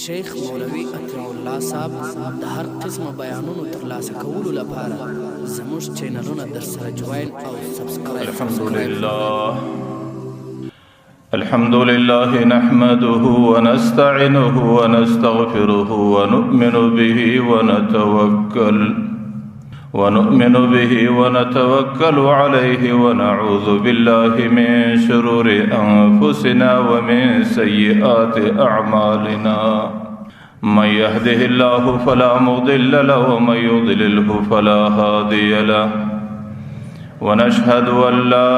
شیخ مولوي عطاء الله صاحب د هر قسمه بیانونو ترلاسه کولو لپاره زموږ چینلونه درسره جوین او سبسکرایب. الحمد لله، الحمد لله نحمده ونستعينه ونستغفره ونؤمن به ونتوكل عليه، ونعوذ بالله من شرور أنفسنا ومن سيئات أعمالنا. من يهده الله فلا مضل له ومن يضلله فلا هادي له. ونشهد أن لا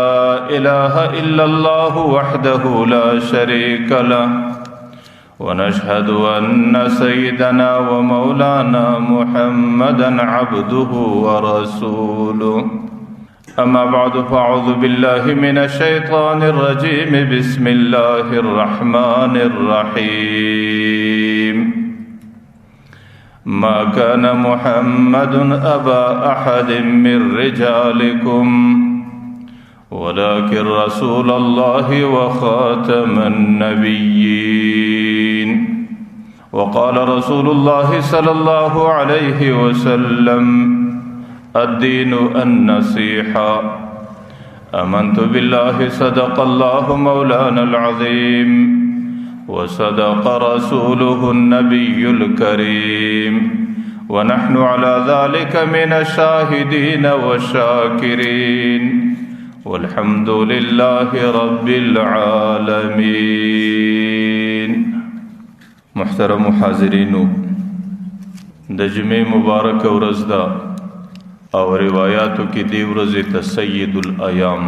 إله إلا الله وحده لا شريك له، ونشهد أن سيدنا ومولانا محمدا عبده ورسوله. أما بعد، فأعوذ بالله من الشيطان الرجيم. بسم الله الرحمن الرحيم. ما كان محمد أبا أحد من رجالكم ولكن رسول الله وخاتم النبيين. وقال رسول الله صلى الله عليه وسلم: الدين النصيحة. آمنت بالله. صدق الله مولانا العظيم وصدق رسوله النبي الكريم، ونحن على ذلك من الشاهدين والشاكرين، والحمد لله رب العالمين. محترم حاضرینو، د جمعې مبارک ورځ ده او روایاتو کې دی ورځې ته سید الایام،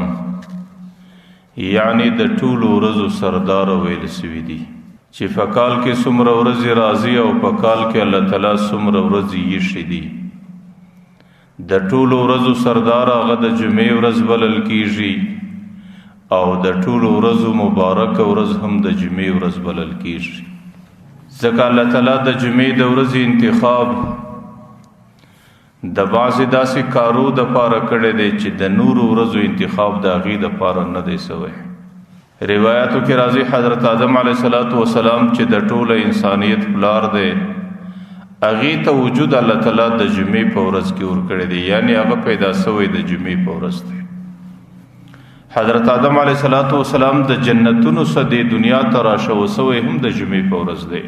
یعنی د ټولو ورځو سردار ویل سوي دي، چې په کال کې څومره ورځې راځي او په کال کې الله تعالی څومره ورځې ایښي دي، د ټولو ورځو سردار هغه د جمعې ورځ بلل کیږي او د ټولو ورځو مبارک ورځ هم د جمعې ورځ بلل کیږي، ځکه الله تعالی د جمعې د ورځې انتخاب د بعضې داسې کارو د پاره کړی دی چې د نورو ورځو انتخاب د هغې د پاره نه دی سوی. روایتو کې راځي، حضرت آدم علیه السلام چې د ټوله انسانیت پلار دی، هغې ته وجود الله تعالی د جمعې په ورځ کې ورکړی دی، یعنی هغه پیدا سوی د جمعې په ورځ دی. حضرت آدم علیه السلام د جنتونو څخه د دنیا ته راشوه سوی هم د جمعې په ورځ دی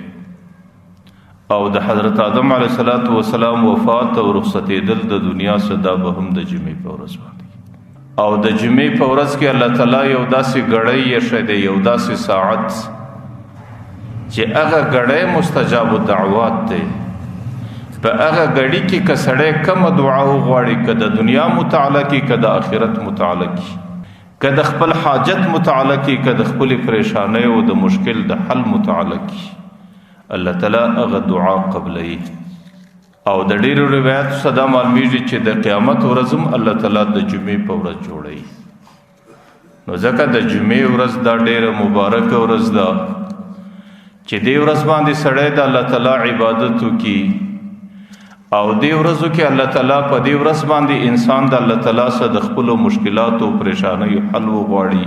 او د حضرت آدم علیه السلام وفات او رخصتېدل د دنیا څخه، دا به هم د جمعې په ورځ باندې. او د جمعې په ورځ کې الله تعالی یو داسې ګړی ایښی دی، یو داسې ساعت چې هغه ګړی مستجاب الدعوات دی. په هغه ګړی کې که سړی کومه دعا وغواړي، که د دنیا متعلق، که د آخرت متعلق، که د خپل حاجت متعلق، که د خپل پریشانۍ او د مشکل د حل متعلق، الله تعالی هغه دعا قبلوي. او د ډیرو روایتو څخه دا معلومیږي چې د قیامت ورځ هم الله تعالی د جمعې په ورځ جوړوي. نو ځکه د جمعې ورځ دا ډیره مبارکه ورځ ده چې دې ورځ باندې سړی د الله تعالی عبادت وکړي او دې ورځو کې الله تعالی په دې ورځ باندې انسان د الله تعالی سره د خپلو مشکلاتو او پریشانیو حل وغواړي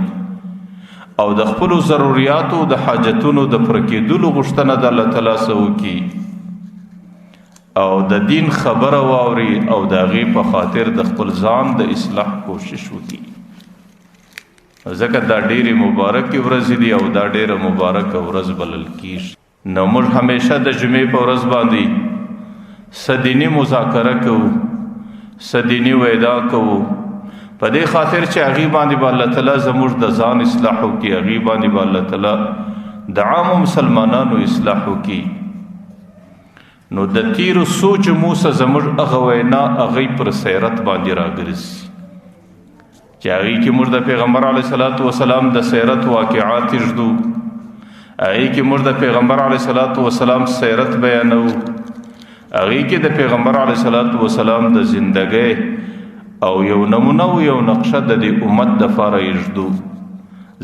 او د خپلو ضروریاتو، د حاجتونو د پوره کېدلو غوښتنه د الله تعالی سره وکړي او د دین خبره واوري او د هغې په خاطر د خپل ځان د اصلاح کوشش وکړي، ځکه دا ډېرې مبارکې ورځې دي او دا ډېره مبارکه ورځ بلل کېږي. نو موږ همیشه د جمعې په ورځ باندې څه دیني مذاکره کوو، څه دیني وینا کوو، په دې خاطر چې هغې باندې به الله تعالی زموږ د ځان اصلاح وکړي، هغې باندې به الله تعالی د عامو مسلمانانو اصلاح وکړي. نو د تیرو څو جمعو څخه زموږ هغه وینا هغې پر سیرت باندې راګرځي چې هغې کې موږ د پیغمبر علیه الصلاة والسلام د سیرت واقعات ږدو، هغې کې موږ د پیغمبر علیه الصلاة والسلام سیرت بیانوو، هغې کې د پیغمبر علیه الصلاة والسلام د زندګۍ او یو نمونه او یو نقشه د دې امت د پاره ږدو،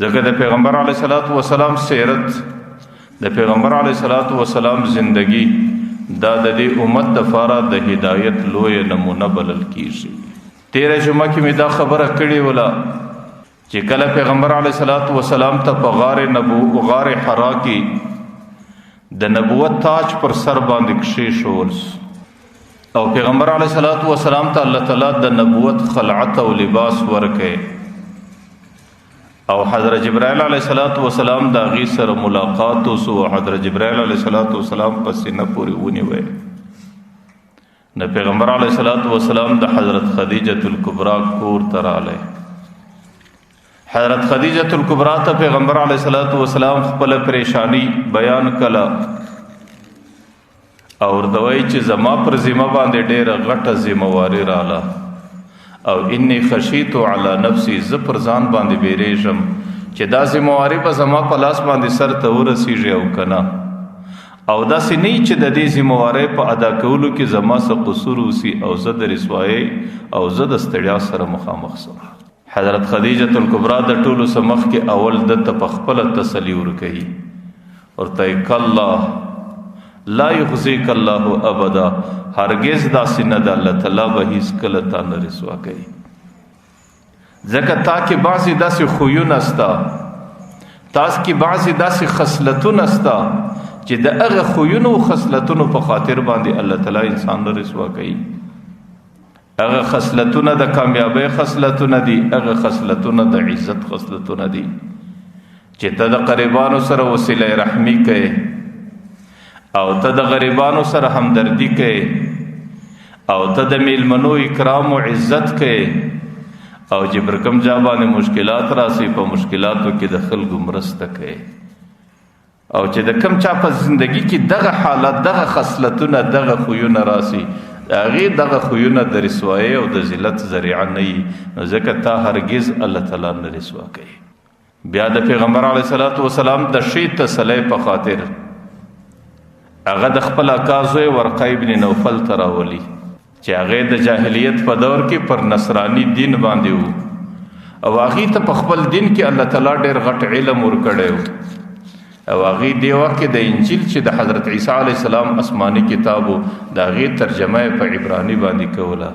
ځکه د پیغمبر علیه الصلاة والسلام سیرت، د پیغمبر علیه الصلاة والسلام زندگی دا د دې امت د پاره د هدایت لوی نمونه بلل کیږي. تیره جمعه کې مې دا خبره کړې وله چې کله پیغمبر علیه الصلاة والسلام ته په غار حرا کې د نبوت تاج پر سر باندې کښېښول سو او پیغمبر علیه الصلاة والسلام ته الله تعالی د نبوت خلعت او لباس ورکړي او حضرت جبرائیل علیه الصلاة والسلام د هغې سره ملاقات وسو. حضرت جبرائیل علیه الصلاة والسلام په سینه پورې ونیوی. د پیغمبر علیه الصلاة والسلام د حضرت خدیجة الکبرى کور ته راغلی. حضرت خدیجة الکبرى ته پیغمبر علیه الصلاة والسلام خپله پریشانی بیان کړه او ورته وایي چې زما پر ذمه باندې ډېره غټه ذمه واري راله او انی خشیت علی نفسی، زه پر ځان باندې بیریږم چې دا ذمه واري به زما په لاس باندې سر ته ورسیږي او که نه، او داسې نه چې د دې ذمه وارۍ په ادا کولو کې زما څه قصور وسي او زه د رسوایۍ او زه د ستړیا سره مخامخ سم. حضرت خدیجة الکبرى د ټولو څخه مخکې اول ده ته په خپله تسلي ورکوي، ورته یې کلا لا یخزیک الله ابدا، هرګز داسې نه ده، الله تعالی به هیڅکله تا نه رسوا کوي، ځکه تا کې بعضې داسې خویونه سته، تاسو کې بعضې داسې خصلتونه سته چې د هغه خویونو او خصلتونو په خاطر باندې الله تعالی انسان نه رسوا کوي. هغه خصلتونه د کامیابۍ خصلتونه دي، هغه خصلتونه د عزت خصلتونه دي چې ته د قریبانو سره وسیله رحمی کوې او ته د غریبانو سره همدردي کوې او ته د میلمنو اکرام او عزت کوې او چې پر کوم ځای باندې مشکلات راسي په مشکلاتو کې د خلکو مرسته کوې او چې د کم چا په زندگی کې دغه حالت، دغه خصلتونه، دغه خویونه راسي، هغې دغه خویونه د رسوایۍ او د ذلت ذریعه نه وي، نو ځکه تا هرګز الله تعالی نه رسوا کوي. بیا د پیغمبر علیه الصلاة والسلام د ښې تسلۍ په خاطر هغه د خپل اکا زوی ورقه ابن نوفل ته راولي چې هغه د جاهلیت په دور کې پر نصراني دین باندې وو او هغې ته په خپل دین کې الله تعالی ډېر غټ علم ورکړی و او هغې دې وخت کې د انجیل چې د حضرت عیسی علیه السلام آسماني کتاب و د هغې ترجمه یې په عبراني باندې کوله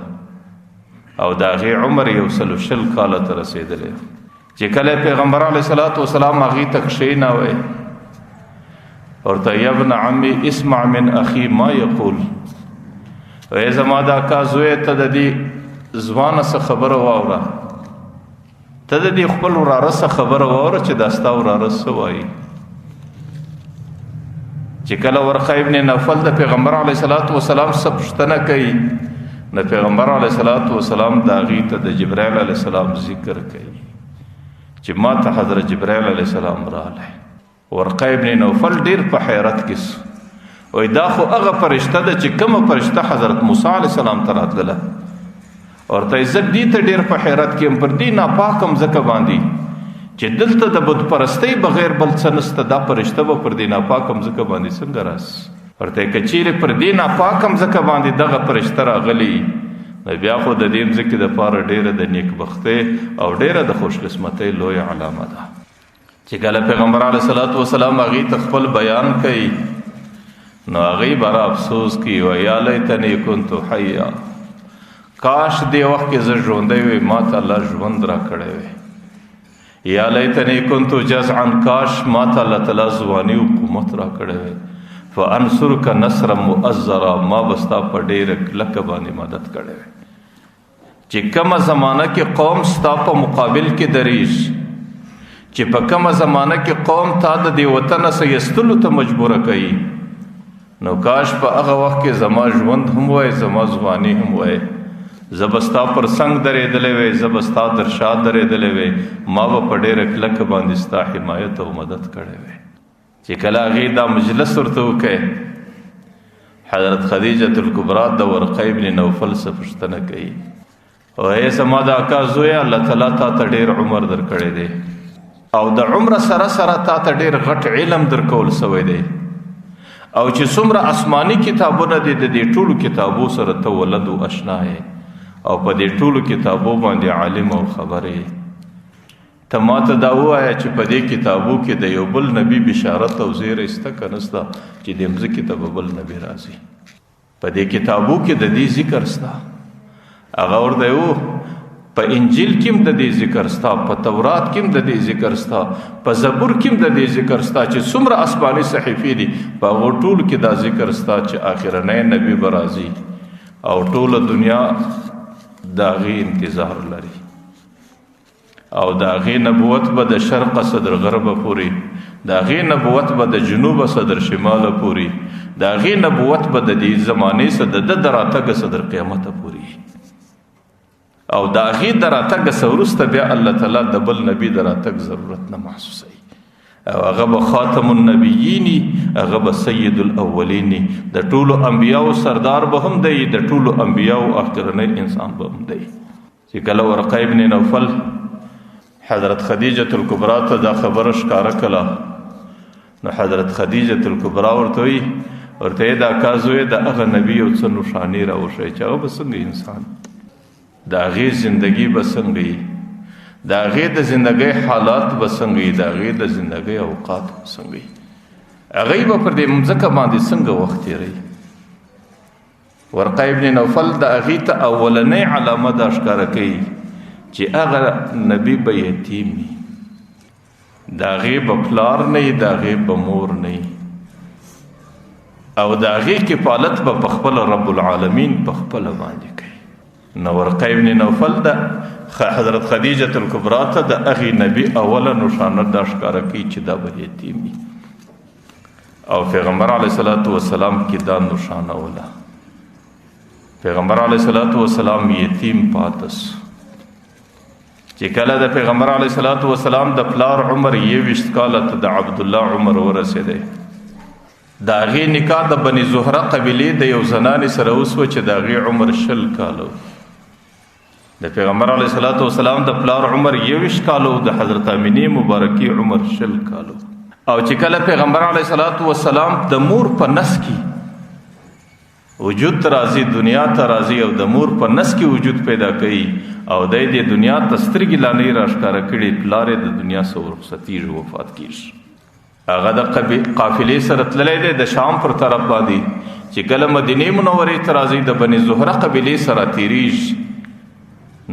او د هغې عمر 120 کاله ته رسېدلی. چې کله پیغمبر علیه الصلاة والسلام هغې ته کښېناوی ورته یا ابن عمي اسمع من اخي ما یقول، وایي زما د اکا زوی ته د دې ځوانه څه خبره واوره، ته د دې خپل وراره څه خبره واوره چې دا ستا وراره څه وایي. چې کله ورقه ابن نوفل د پیغمبر علیه الصلاة والسلام څه پوښتنه کوي نو پیغمبر علیه الصلاة والسلام د هغې ته د جبرائیل علیه السلام ذکر کوي چې ما ته حضرت جبرائیل علیه السلام راغلی. ورقه ابن نوفل ډېر په حیرت کې سو، وایي دا خو هغه فرشته ده چې کومه فرشته حضرت موسی علیه السلام ته راتلله. ورته یې زه دې ته ډېر په حیرت کې یم، پر دې ناپاکه مځکه باندې چې دلته د بتپرستۍ بغیر بل څه نشته، دا فرشته به پر دې ناپاکه مځکه باندې څنګه راسي؟ ورته یې که چیرې پر دې ناپاکه مځکه باندې دغه فرشته راغلي نو بیا خو د دې مځکې دپاره ډېره د نیکبختۍ او ډېره د خوشقسمتۍ لویه علامه ده. چې کله پیغمبر علیه الصلاة والسلام هغې ته خپل بیان کوي نو هغې باره افسوس کوي، وایي یا لیتني کنت حیا، کاش دې وخت کې زه ژوندی وی، ما ته الله ژوند را کړی وی. یا لیتني کنت جزعا، کاش ما ته الله تعالی ځواني او قوت را کړی وی. فانصرک نصرا مؤزرا، ما به ستا په ډېره کلکه باندې مدد کړی وی. چې کومه زمانه کې قوم ستا په مقابل کې درېږي، چې په کومه زمانه کې قوم تا د دې وطنه څه ایستلو ته مجبوره کوي، نو کاش په هغه وخت کې زما ژوند هم وای، زما ځواني هم وای، زه به ستا پر څنګ درېدلی وای، زه به ستا در شا درېدلی وای، ما به په ډېره کلکه باندې ستا حمایت او مدد کړی وای. چې کله هغې دا مجلس ورته وکړی، حضرت خدیجة الکبرى د ورقه ابن نوفل څخه پوښتنه کوي، وایي زما د اکا زویه، الله تعالی تا ته ډېر عمر درکړی دی او د عمر سره سره تا ته ډېر غټ علم درکول سوی دی، او چې څومره آسماني کتابونه دي د دې ټولو کتابو سره ته ولد او اشنا یې او په دې ټولو کتابو باندې عالم او خبر یې. ته ما ته دا ووایه چې په دې کتابو کې د یو بل نبي بشارت او زیری شته که نه شته چې دې مځکې ته به بل نبي راځي؟ په دې کتابو کې د دې ذکر شته. هغه ورته وو په انجیل کې هم د دې ذکر ستا، په تورات کې هم د دې ذکر ستا، په زبور کې هم د دې ذکر ستا، چې څومره آسماني صحیفې دي په هغو ټولو کې دا ذکر ستا چې آخرنی نبی به راځي او ټوله دنیا د هغې انتظار لري، او د هغې نبوت به د شرق څخه تر غربه پورې، د هغې نبوت به د جنوب څخه تر شماله پورې، د هغې نبوت به د دې زمانې څخه د ده د راتګ څخه تر قیامته پورې، او د هغې د راتګ څخه وروسته بیا الله تعالی د بل نبي د راتګ ضرورت نه محسوسوي، او هغه به خاتم النبیین، هغه به سید الاولین، د ټولو انبیاو سردار به هم دی، د ټولو انبیاو آخرنی انسان به هم دی. چې کله ورقه ابن نوفل حضرت خدیجة الکبرا ته دا خبره ښکاره کړه، نو حضرت خدیجة الکبرا ورته وایي، ورته یې دا کا زوی د هغه نبي یو څه نښانې راوښیه چې هغه به څنګه انسان، د هغې زندګي به څنګه وي، د هغې د زندګۍ حالات به څنګه وي، د هغې د زندګۍ اوقات به څنګه وي، هغې به پر دې مځکه باندې څنګه وخت تېروي. ورقه ابن نوفل د هغې ته اولنۍ علامه دا ښکاره کوي چې هغه نبي به یتیم وي، د هغې به پلار نه وي، د هغې به مور نه وي، او د هغې کفالت به په خپله رب العالمین په خپله باندې کوي. نو ورقه ابن نوفل د حضرت خدیجة الکبرا ته د هغې نبي اوله نښانه دا ښکاره کوي چې دا به یتیم وي، او پیغمبر علیه الصلاة والسلام کې دا نښانه وله. پیغمبر علیه الصلاة والسلام یتیم پاتې سو. چې کله د پیغمبر علیه الصلاة والسلام د پلار عمر 21 کاله ته د عبدالله عمر ورسېدی، د هغې نکاح د بني زهره قبیلې د یو زنانې سره وسوه چې د هغې عمر 20 کاله و. د پیغمبر علیه الصلاة والسلام د پلار عمر 21 کاله و، د حضرت امینې مبارکې عمر 20 کاله و. او چې کله پیغمبر علیه الصلاة والسلام د مور په نس کې وجود ته راځي، دنیا ته راځي، او د مور په نس کې وجود پیدا کوي، او دی دې دنیا ته سترګې لا نه راښکاره کړي، پلار یې د دنیا څخه رخصتېږي، وفات کېږي. هغه د قافلې سره تللی دی د شام پر طرف باندې. چې کله مدینې منورې ته راځي، د بني زهره قبیلې سره تېرېږي،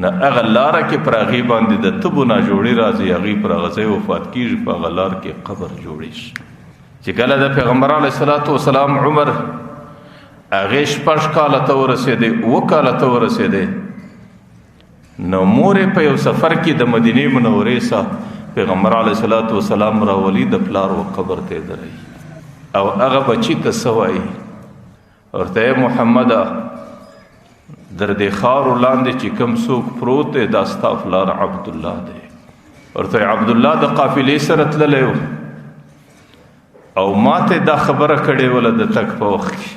نه هغه لاره کې پر هغې باندې د تبو ناجوړي راځي، هغې پر هغه ځای وفات کېږي، په هغه لار کې قبر جوړېږي. چې کله د پیغمبر علیه الصلاة والسلام عمر هغې 6 کاله ته ورسېدی، 7 کاله ته ورسېدی، نو مور یې په یو سفر کې د مدینې منورې څخه پیغمبر علیه الصلاة والسلام راولي، د پلار و قبر ته یې دروي، او هغه بچي ته څه وایي؟ ورته یې محمده، در دې خاورو لاندې چې کوم څوک پروت دی دا ستا پلار عبدالله دی. ورته یې عبدالله د قافلې سره تللی و، او ما ته دا خبره کړې وله د تګ په وخت کې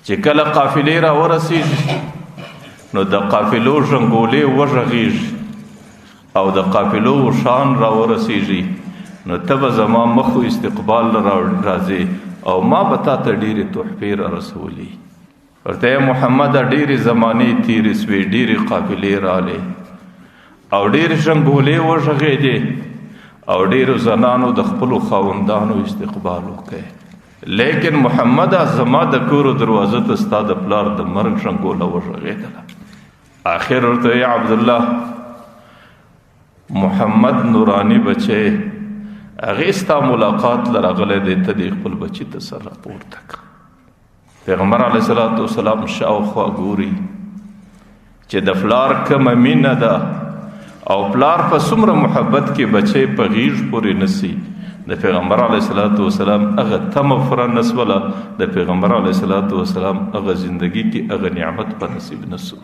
چې کله قافلې را ورسېږي نو د قافلو ژنګولې وغږېږي او د قافلو شان را ورسېږي، نو ته به زما مخ و استقبال راځې او ما به تا ته ډېرې تحفې را رسولې. ورته یې محمده، ډېرې زمانې تېرې سوې، ډېرې قافلې رالې او ډېرې ژنګولې وغږېدې او ډېرو زنانو د خپلو خاوندانو استقبال وکړی، لیکن محمده زما د کور دروازه ته ستا د پلار د مرګ ژنګوله وغږېدله. آخر ورته یې عبدالله، محمد نوراني بچی هغې ستا ملاقات له راغلی دی، ته دې خپل بچي ته سر راپورته کړه. پیغمبر علیه الصلاة والسلام شاوخوا ګوري چې د پلار کومه مینه ده او پلار په څومره محبت کې بچی په غېږ پورې نسي، د پیغمبر علیه الصلاة والسلام هغه تمه پوره نه سوله، د پیغمبر علیه الصلاة والسلام هغه زندګي کې هغه نعمت په نصیب نه سو.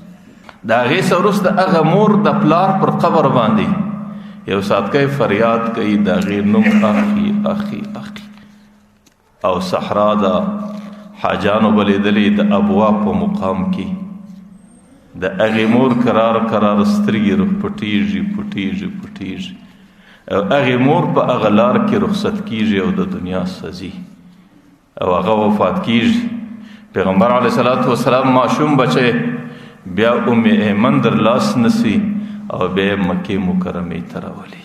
د هغې څخه وروسته هغه مور د پلار پر قبر باندې یو ساتکی فریاد کوي، د هغې نوم اخي اخي اخي، او صحرا ده، حاجانو بلېدلې د ابوا په مقام کې د هغې مور کرار کرار سترګې روح پټېږي پټېږي پټېږي، او هغې مور په هغه لار کې رخصت کېږي او د دنیا سزي او هغه وفات کېږي. پیغمبر علیه الصلاة والسلام ماشوم بچی بیا ام ایمن در لاس نسی او بیا مکې مکرمې ته راولي.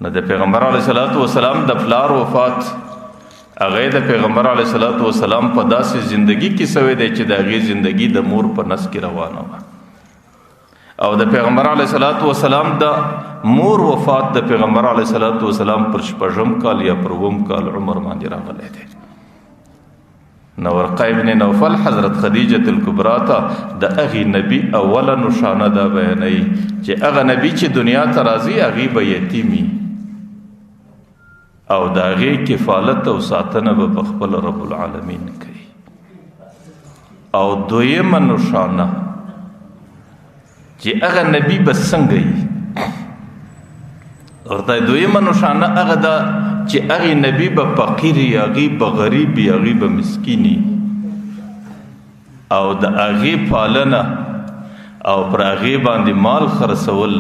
نو د پیغمبر علیه الصلاة والسلام د پلار وفات هغه د پیغمبر علیه الصلاة والسلام په داسې زندگی کې سوی دی چې د هغې زندگی د مور په نس کې روانه وه. او د پیغمبر علیه الصلاۃ والسلام د مور وفات د پیغمبر علیه الصلاۃ والسلام پر شپږم کال یا پر اووم کال عمر باندې راغلی دی. نو ورقه ابن نوفل حضرت خدیجه الکبرى ته د هغې نبي اوله نشانه دا بیانوي چې هغه نبي چې دنیا ته راځي هغې به یتیمي او د هغې کفالت او ساتنه به په خپل رب العالمین کوي. او دویمه نشانه چې هغه نبی به څنګه وي، ورته دویمه نشانه هغه ده چې هغه نبی به فقیر وي، هغې به غریب وي، هغې به مسکین وي، او د هغې پالنه او پر هغې باندې مال خرڅول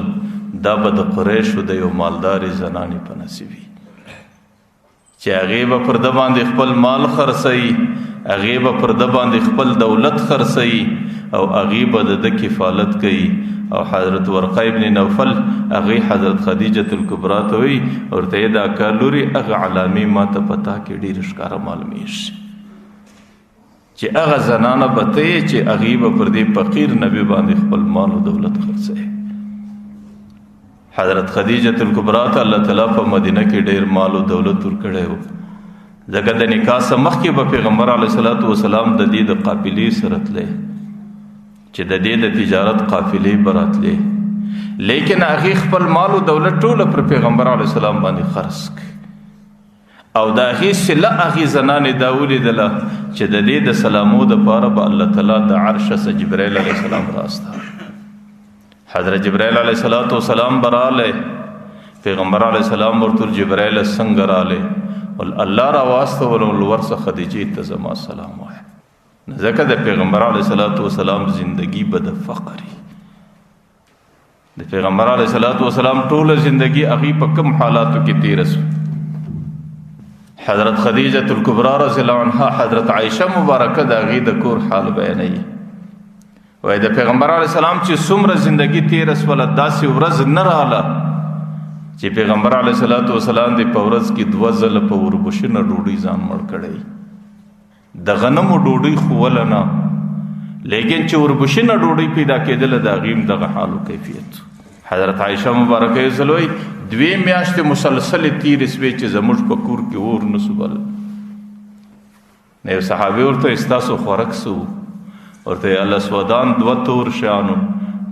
دا به د قریشو د یو مالدارې زنانې په نصیب وي چې هغې به پر ده باندې خپل مال خرڅوي، هغې به پر ده باندې خپل دولت خرڅوي، او هغې به د ده کفالت کوي. او حضرت ورقه ابن نوفل هغې حضرت خدیجة الکبرى ته وایي، ورته یې دا کار لورې هغه علامې ما ته په تا کې ډېرې ښکاره معلومېږي چې هغه زنانه به ته یې چې هغې به پر دې فقیر نبي باندې خپل مال او دولت خرڅوي. حضرت خدیجة الکبرى ته الله تعالی په مدینه کې ډېر مال او دولت ورکړی و، ځکه د نکاح څخه مخکې به پیغمبر علیه الصلاة والسلام د دې د قافلې سره تللی چې د دې د تجارت قافلې به راتلې، لیکن هغې خپل مال او دولت ټوله پر پیغمبر علیه السلام باندې خرڅ کړ. او د هغې صله هغې زنانې دا ولیدله چې د دې د سلامو دپاره به الله تعالی د عرشه څخه جبرائیل علیه السلام راسته. حضرت جبرائیل علیه الصلاة والسلام به راغلی، پیغمبر علیه السلام ورته وویل جبرائیل څنګه راغلی؟ ول الله را واستولم، ول ورسه خدیجې ته زما سلام وایه. ځکه د پیغمبر علیه الصلاة والسلام زندگی به د فقر وي. د پیغمبر علیه الصلاة والسلام ټوله زندگی هغې په کوم حالاتو کې تېره سوه. حضرت خدیجة الکبرى رضی الله عنها حضرت عایشه مبارکه د هغې د کور حال بیانوي، وایي د پیغمبر علیه السلام چې څومره زندگی تېره سوله داسې ورځ نه راغله چې پیغمبر علیه الصلاة والسلام دې په ورځ کې دوه ځله په وربشنه ډوډۍ ځان مړ کړی. د غنمو ډوډۍ خو وله نه، لیکن چې وربشنه ډوډۍ پیدا کېدله د هغې هم دغه حال و کیفیت. حضرت عایشه مبارکه یو ځل وایي دوې میاشتې مسلسلې تېرې سوې چې زموږ په کور کې اور نه سو بل. نو یو صحابي ورته وایي ستاسو خوراک څه و؟ ورته یې الاسودان دوه تور شیانو،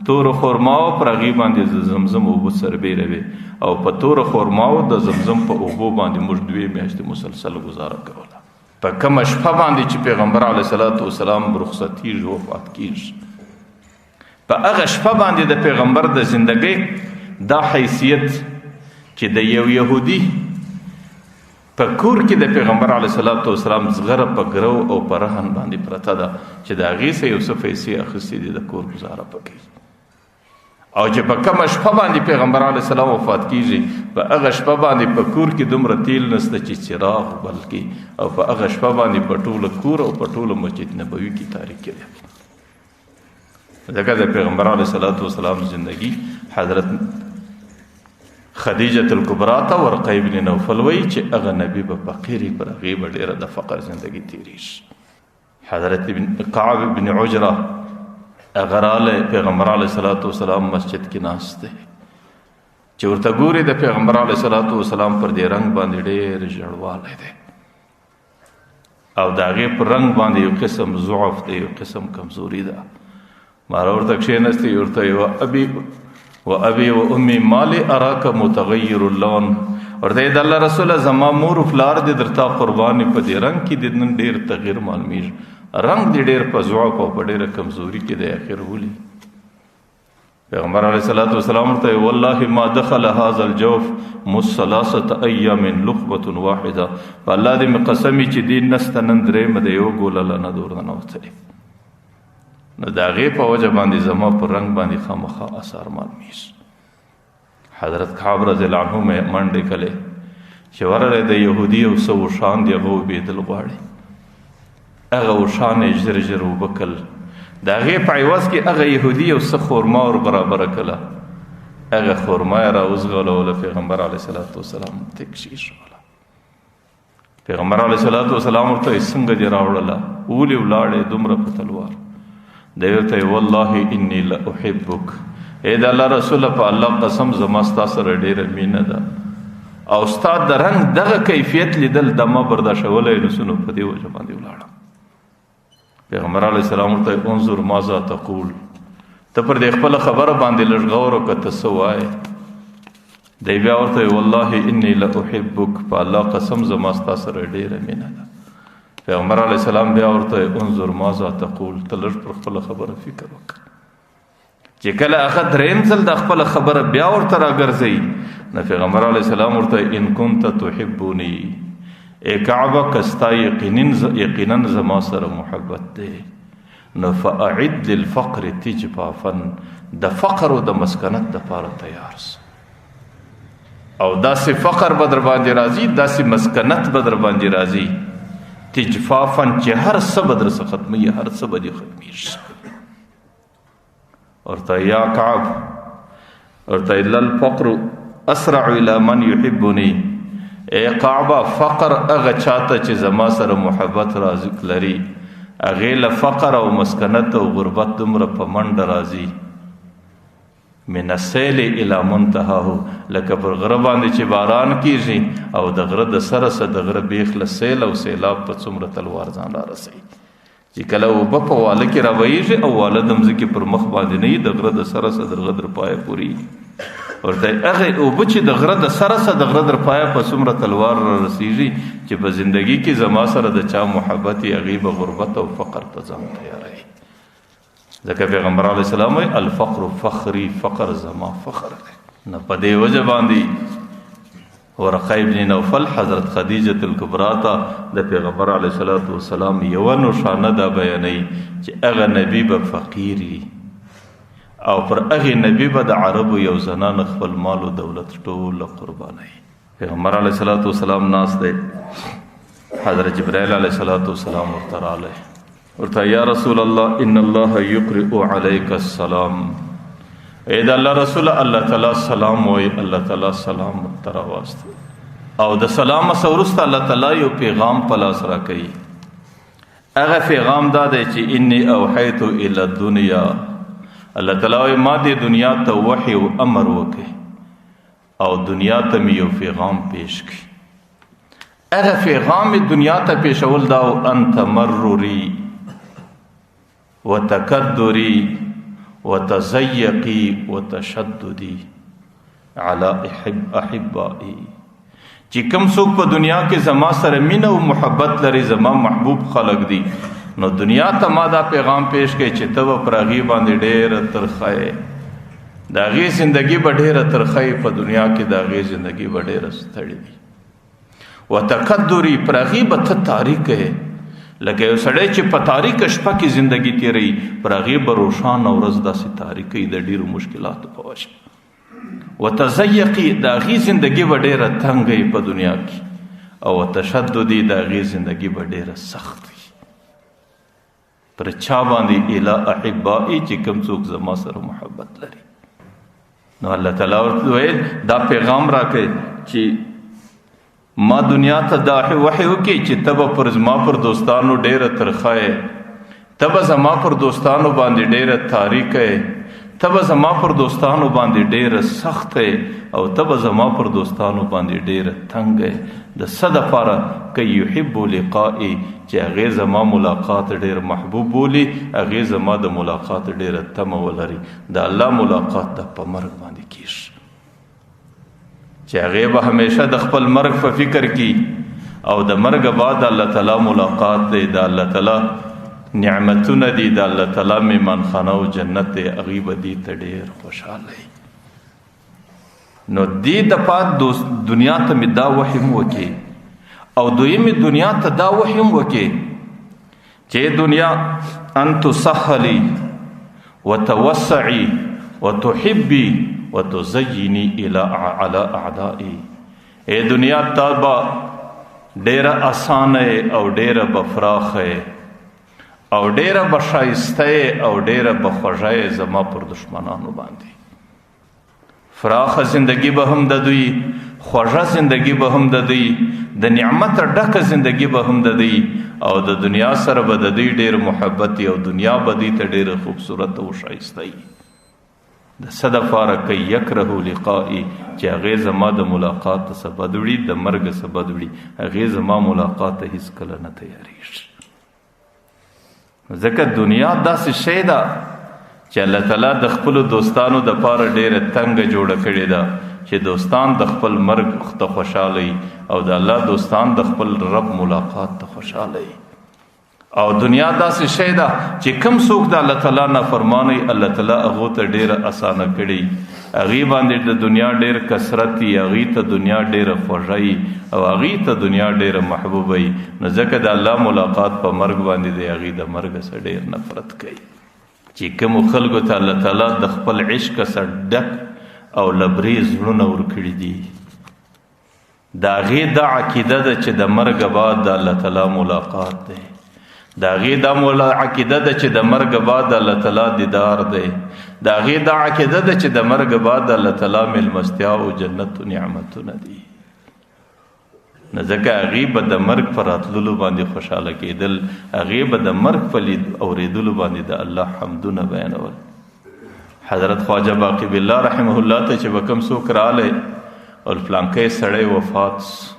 تورو خرماو پر هغې باندې د زمزم اوبه سربېره وې، او په تورو خرماو د زمزم په اوبو باندې موږ دوې میاشتې مسلسل ګزاره کوله. په کومه شپه باندې چې پیغمبر علیه الصلاة والسلام رخصتېږي وفات کېږي، په هغه شپه باندې د پیغمبر د زندګۍ دا حیثیت چې د یو یهودي په کور کې د پیغمبر علیه الصلاة والسلام زغره په ګرو او په رهن باندې پرته ده چې د هغې څخه یو څه پیسې اخیستې دي د کور ګزاره پکې، او چې په کومه شپه باندې پیغمبر علیه السلام وفات کیږي په هغه شپه باندې په کور کې دومره تیل نشته چې څراغ بل کړي، او په هغه شپه باندې په ټوله کور او په ټوله مسجد نبوي کې تاریکي ده. ځکه د پیغمبر علیه الصلاة والسلام زندگی حضرت خدیجة الکبرى ته ورقه ابن نوفل وایي چې هغه نبي به فقیر وي، پر هغې به ډېره د فقر زندگی تېرېږي. حضرت ابن کعب ابن عجره هغه راغلی، پیغمبر علیه الصلاة والسلام مسجد کې ناست دی، چې ورته ګوري د پیغمبر علیه الصلاة والسلام پر دې رنګ باندې ډېر ژړوالی دی، او د هغې پر رنګ باندې یو قسم ضعف دی، یو قسم کمزوري ده. ماره ورته کښېنستی، ورته یې و ابي و امي ما لي اراک متغیر اللون، ورته یې د الله رسوله زما مور و پلار دې درته قرباني په دې رنګ کې دې نن ډېر تغیر معلومېږي، رنګ دې ډېر په ضعف او په ډېره کمزوري کې دی، اخر ولي؟ پیغمبر علیه الصلاة والسلام ورته ویل، والله ما دخل هذا الجوف مذ ثلاثة ایام لقمة واحدة، په الله دې مې قسم وي چې دې نس ته نن درېیمه د یوه ګوله لا نه ده ورننوتلې. نو د هغې په وجه باندې زما پر رنګ باندې خامخا اثار معلومېږي. حضرت کعب رضی الله عنه مې منډې کړې چې ورغلی د یهودي یو څه اوښان دي، هغه اوبېدل غواړي، هغه اوښان یې ژر ژر اوبه کړل. د هغې په عوض کې هغه یهودي یو څه خورما ور برابره کړله، هغه خورما یې راوځغلوله، پیغمبر علیه الصلاة والسلام ته کښېښوله. پیغمبر علیه الصلاة والسلام ورته وایي څنګه دې راوړله، ولې ولاړې دومره په تلوار؟ دی ورته وایي والله انی لاحبک، اے د الله رسول په الله قسم زما ستا سره ډېره مینه ده او ستا د رنګ دغه کیفیت لیدل د ما برداشتولی نه سو، نو په دې وجه باندې ولاړم. پیغمبر علیه السلام ورته انظر ماذا تقول، ته پر دې خپله خبره باندې لږ غور وکړه، ته څه وایې؟ دی بیا ورته والله انی لاحبک، په الله قسم زما ستا سره ډېره مینه ده. پیغمبر علیه السلام بیا ورته انظر ماذا تقول، ته لږ پر خپله خبره فکر وکړه. چې کله هغه دریم ځل د خپله خبره بیا ورته راګرځوي، نو پیغمبر علیه السلام ورته ان کنت تحبني، ای کعبه که ستا یقینا زما سره محبت دی، نو فاعد للفقر تجفافا، د فقر او د مسکنت دپاره تیار سه. او داسې فقر به در باندې راځي، داسې مسکنت به در باندې راځي، تجفافا چې هر څه به در څخه ختموي، هر څه به دې ختمېږي. ورته یا کعب، ورته الا الفقر اسرع الى من يحبني، ای کعبه فقر هغه چاته چې زما سره محبت رازق لري، هغې له فقر او مسکنت او غربت دومره په منډه راځي، من السیل الی منتهاه، لکه پر غره باندې چې باران کیږي او د غره د سره سره د غره بیخ له سیل او سیلاب په څومره تلوار ځان را رسوي، چې کله اوبه په واله کې راویږي او واله د مځکې پر مخ باندې نه وي، د غره د سره سره د غره تر پایه پورې ورته هغه اوبه چې د غره د سره سره د غره تر پایه په څومره تلوار را رسیږي، چې په زندګي کې زما سره د چا محبت یې هغې به غربت او فقر ته ځان تیاروي. ځکه پیغمبر علیه السلام وایي الفقر فخري، فقر زما فخر دی. نو په دې وجه باندې ورقه ابن نوفل حضرت خدیجة الکبرا ته د پیغمبر علیه الصلاة والسلام یوه نښانه دا بیانوي چې هغه نبي به فقیر وي او پر هغې نبي به د عربو یو زنانه خپل مال او دولت ټوله قربانوي. پیغمبر علیه الصلاة والسلام ناست دی، حضرت جبرائیل علیه الصلاة والسلام ورته راغلی، ورته یا رسول الله ان الله یقرئ علیک السلام، ای د الله رسول الله تعالی سلام وایي، الله تعالی سلام ورته راوست. او د سلام څخه وروسته الله تعالی یو پیغام په لاس راکوي، هغه پیغام دا دی چې انی اوحیت الی الدنیا، الله تعالی وایي ما دې دنیا ته وحی او امر وکړي او دنیا ته مې یو پیغام پیش کړي. هغه پیغام دنیا ته پیشول دا و ان تمرری وتکدری وتزیقی وتشددی علی احبائی، چې کوم څوک په دنیا کې زما سره مینه او محبت لري، زما محبوب خلق دي، نو دنیا ته ما دا پیغام پیش کړي چې ته به پر هغې باندې ډېره ترخه یې، د هغې زندګي به ډېره ترخه یې، په دنیا کې د هغې زندګي به ډېره ستړې وي. وتکدري، پر هغې به ته تاریکه یې، لکه یو سړی چې په تاریکه شپه کې زندګي تېروي، پر هغې به روښانه ورځ داسې تاریکه وي د ډېرو مشکلاتو په وجه. وتزیقي، د هغې زندګي به ډېره تنګه وي په دنیا کې، او وتشددي، د هغې زندګي به ډېره سخت وي. پر چا باندې الی احبائي، چې کوم څوک زما سره محبت لري. نو الله تعالی ورته ویل دا پیغام راکړي چې ما دنیا ته دا وحی وکړي چې ته به پر زما پر دوستانو ډېره ترخه یې، ته به زما پر دوستانو باندې ډېره تاریکه یې، ته به زما پر دوستانو باندې ډېره سخته یې، او ته به زما پر دوستانو باندې ډېره تنګه یې. د څه دپاره؟ که یحب لقائي، چې هغې زما ملاقات ډېر محبوب بولي، هغې زما د ملاقات ډېره تمه ولري. د الله ملاقات د په مرګ باندې کېږي، چې هغې به همیشه د خپل مرګ په فکر کې، او د مرګ بعد الله تعالی ملاقات دی، د الله تعالی نعمتونه دي، د الله تعالی میمانخانه او جنت دی، هغې به دې ته ډېر خوشحاله وي. نو دې دپاره دوست دنیا ته مې دا وحی هم وکړي، او دویمې دنیا ته دا وحی هم وکړي چې دنیا ان تسهلي وتوسعي وتحبي وتزیني على اعدائي، ای دنیا تا به ډېره اسانه یې او ډېره به فراخه یې او ډېره به ښایسته یې او ډېره به خوږه یې زما پر دښمنانو باندې. فراخه زندگی به هم د دوی، خوږه زندگی به هم د دوی، د نعمت ډکه زندگی به هم د دوی، او د دنیا سره به د دوی ډېر محبت او دنیا به دوی ته ډېره خوبصورت او ښایسته وي. د څه دپاره که یکره لقائي، چې هغې زما د ملاقات څه بد وړي، د مرګ څه بد وړي، هغې زما ملاقات ته هیڅکله نه تیارېږي. ځکه دنیا داسې شی ده چې الله تعالی د خپلو دوستانو دپاره ډېره تنګه جوړه کړې ده، چې دوستان د خپل مرګ ته خوشحاله وي او د الله دوستان د خپل رب ملاقات ته خوشحاله وي. او دنیا داسې شی ده چې کم څوک د الله تعالی نافرمانه وي، الله تعالی هغو ته ډېره اسانه کړي، هغې باندې د دنیا ډېر کثرت وي، هغې ته دنیا ډېره خوږه وي او هغې ته دنیا ډېره محبوبه وي. نو ځکه د الله ملاقات په مرګ باندې دی، هغې د مرګ څخه ډېر نفرت کوي. چې کومو خلکو ته الله تعالی د خپل عشق څخه ډک او لبریز زړونه ورکړي دي، د هغې دا عقیده ده چې د مرګ بعد د الله تعالی ملاقات دی، د هغې دا عقیده ده چې د مرګ بعد د الله تعالی دیدار دی، د هغې دا عقیده ده چې د مرګ بعد د الله تعالی مېلمستیا او جنت او نعمتونه دي. نو ځکه هغې به د مرګ په راتللو باندې خوشحاله کېدل، هغې به د مرګ په لید اورېدلو باندې د الله حمدونه بیانول. حضرت خواجه باقي بالله رحمه الله ته چې به کوم څوک راغلی او فلانکی سړی وفات سو،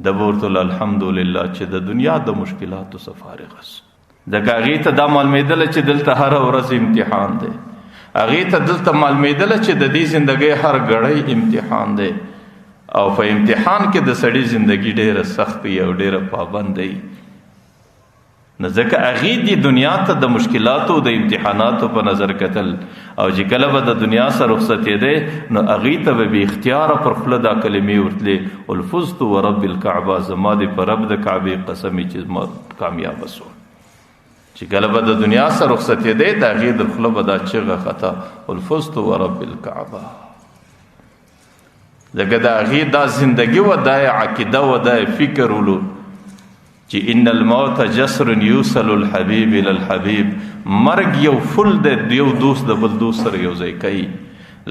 ده به ورته ویل الحمدلله چې د دنیا د مشکلاتو څخه فارغ سو. ځکه هغې ته دا معلومېدله چې دلته هره ورځ امتحان دی، هغې ته دلته معلومېدله چې د دې زندګۍ هر ګړی امتحان دی، او په امتحان کې د سړي زندګي ډېره سخته وي او ډېره پابنده وي. نو ځکه هغې دې دنیا ته د مشکلاتو د امتحاناتو په نظر کتل، او چې کله به د دنیا سره رخصتېدی نو هغې ته به بې اختیاره پر خوله دا کلمې ورتلې، الفزت ورب الکعبه، زما دې په رب د کعبې قسم چې زما کامیابه سوه. چې کله به د دنیا سره رخصتېدی د هغې د خوله به دا چغه خطا، الفزت ورب الکعبه. ځکه د هغې دا زندګي وه، دا یې عقیده وه، دا یې فکر ولو چې ان الموت جسر یوصل الحبیب الی الحبیب، مرګ یو فل دی، یو دوست د بل دوست سره یو ځای کوي.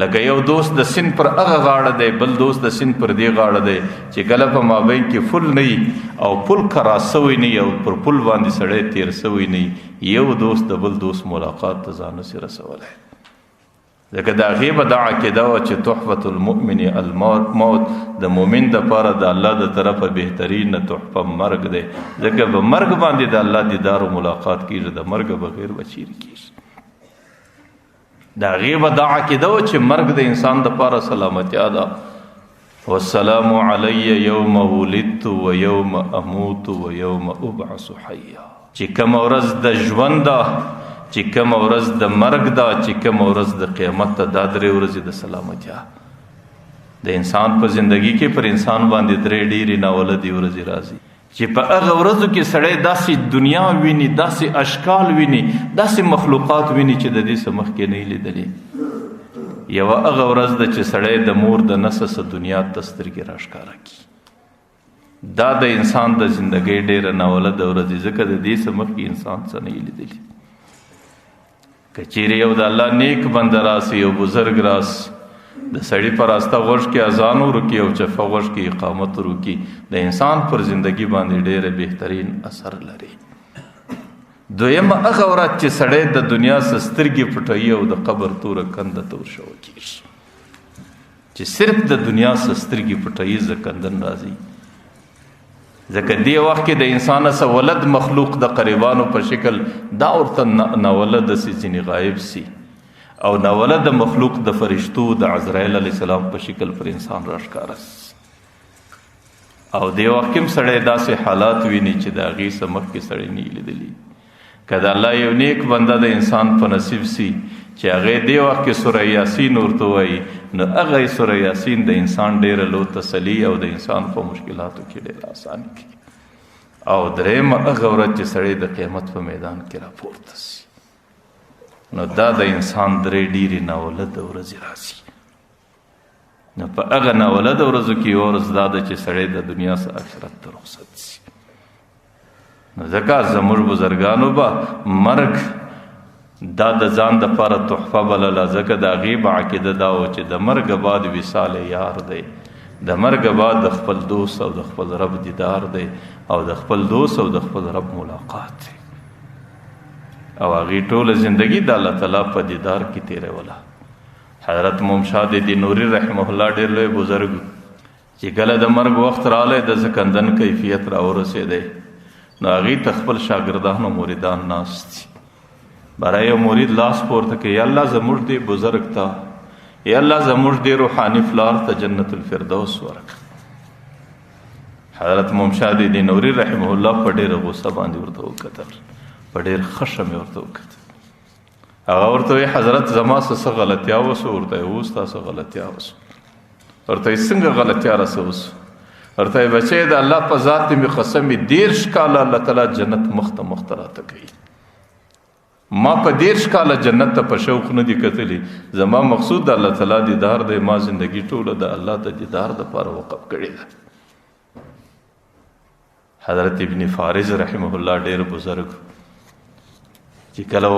لکه یو دوست د سین پر هغه غاړه دی، بل دوست د سین پر دې غاړه دی، چې کله په مابین کې فل نه وي او پل کرا سوی نه وي او پر پل باندې سړی تیر سوی نه وي، یو دوست د بل دوست ملاقات ته ځان نسي رسولی. ځکه د هغې به دا عقیده وه چې تحفة المؤمن الموت، د مؤمن دپاره د الله د طرفه بهترینه تحفه مرګ دی. ځکه په مرګ باندې د الله دیدار او ملاقات کېږي، د مرګ بغیر به چیرې کېږي؟ د هغې به دا عقیده وه چې مرګ د انسان دپاره سلامتیا ده. والسلام علی یوم ولدت و یوم اموت و یوم ابعث حیا، چې کومه ورځ د ژوند ده، چې کومه ورځ د مرګ ده، چې کومه ورځ د قیامت ده، دا درې ورځې د سلامتیا د انسان په زندگی کې پر انسان باندې درې ډېرې ناولدې ورځې راځي، چې په هغه ورځو کې سړی داسې دنیا ویني، داسې اشکال ویني، داسې مخلوقات ویني چې د دې څه مخکې نه یې لیدلې. یوه هغه ورځ ده چې سړی د مور د نسه څخه دنیا ته سترګې راښکاره کړي. دا د انسان د زندګۍ ډېره ناولده ورځ ده، ځکه د دې څه مخکې انسان څه نه یې لیدلي. که چیرې یو د الله نیک بنده راسي، یو بزرګ راسي، د سړي په راسته غوږ کې اذان ورکړي او چپه غوږ کې اقامت ورکړي، د انسان پر زندګي باندې ډېره بهترین اثر لري. دویمه هغه ورځ چې سړی د دنیا څخه سترګې پټوي او د قبر توره کنده ته ورشوه کېږي، چې صرف د دنیا څخه سترګې پټوي، ځکندن راځي. ځکه دې وخت کې د انسان څخه ولد مخلوق د قریبانو په شکل دا ورته ناولد سي، ځینې غایب سي، او ناولد مخلوق د فرشتو د عزرائیل علیه السلام په شکل پر انسان راښکاره سي. او دې وخت کې هم سړی داسې حالات ویني چې د هغې څخه مخکې سړی نه لیدلی. که د الله یو نیک بنده د انسان په نصیب سي چې هغې دې وخت کې سوره یاسین ورته ووایي، نو هغه سوره یاسین د انسان ډېره لو تسلي او د انسان په مشکلاتو کې ډېره اساني کوي. او درېیمه هغه ورځ چې سړی د قیامت په میدان کې راپورته سي، نو دا د انسان درې ډېرې ناولده ورځې راځي. نو په هغه ناولده ورځو کې یوه ورځ دا ده چې سړی د دنیا څخه آخرت ته رخصت سي. نو ځکه زموږ بزرګانو به مرګ دا د ځان دپاره تحفه بلله، ځکه د هغې به عقیده دا وه چې د مرګ بعد وصال یار دی، د مرګ بعد د خپل دوست او د خپل رب دیدار دی، او د خپل دوست او د خپل رب ملاقات دی. او هغې ټوله زندګي د الله تعالی په دیدار کې تېروله. حضرت ممشاد دینوری رحمه الله ډېر لوی بزرګ، چې کله د مرګ وخت راغلی، د ځکندن کیفیت را ورسېدی، نو هغې ته خپل شاګردان او مریدان ناست دي. برای یو مرید لاس پورته کوي، یا الله زموږ دې بزرګ ته، یا الله زموږ دې روحاني پلار ته جنت الفردوس ورکړه. حضرت ممشاد دینوری رحمه الله په ډېره غوسه باندې ورته وکتل، په ډېر خشم یې ورته وکتل. هغه ورته وایي، حضرت زما څه غلطیا وسو؟ ورته یې وو، ستا څه غلطیا وسو؟ ورته یې څنګه غلطیا راسه وسو؟ ورته یې بچی د الله په ذات مې قسم وي، 30 کاله الله تعالی جنت مخته مخته راته کوي. ما په 30 کاله جنت ته په شوق نه دي کتلي. زما مقصود د الله تعالی دیدار دی، ما زندگی ټوله د الله د دیدار دپاره وقف کړې ده. حضرت ابن فارض رحمه الله ډېر بزرګ، چې کله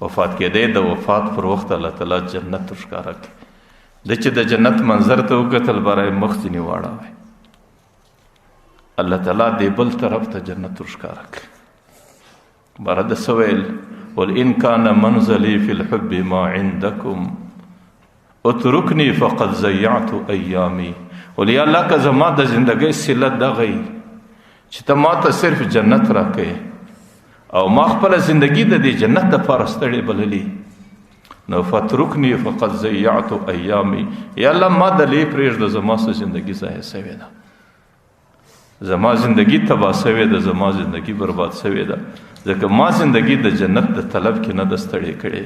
وفات کېدی، د وفات پر وخت الله تعالی جنت ورښکاره کړي. د چې د جنت منظر ته وکتل، برای مخ ځینې واړاوی، الله تعالی دې بل طرف ته جنت ورښکاره کړي. بره د څه ویل؟ قل ان کان منزلي فی الحب ما عندکم اترکني فقد ضیعت ایامي. ول یا الله که زما د زندګۍ صله دغه وي چې ته ما ته صرف جنت راکړې او ما خپله زندګي د دې جنت دپاره ستړې بللې، نو فترکني فقد ضیعت ایامي. یا الله ما د لې پرېږده، زما څه زندګي ضایع سوې ده، زما زندګي تباه سوې ده، زما زندګي برباد سوې ده، ځکه ما زندګي د جنت د طلب کې نه ده ستړې کړې،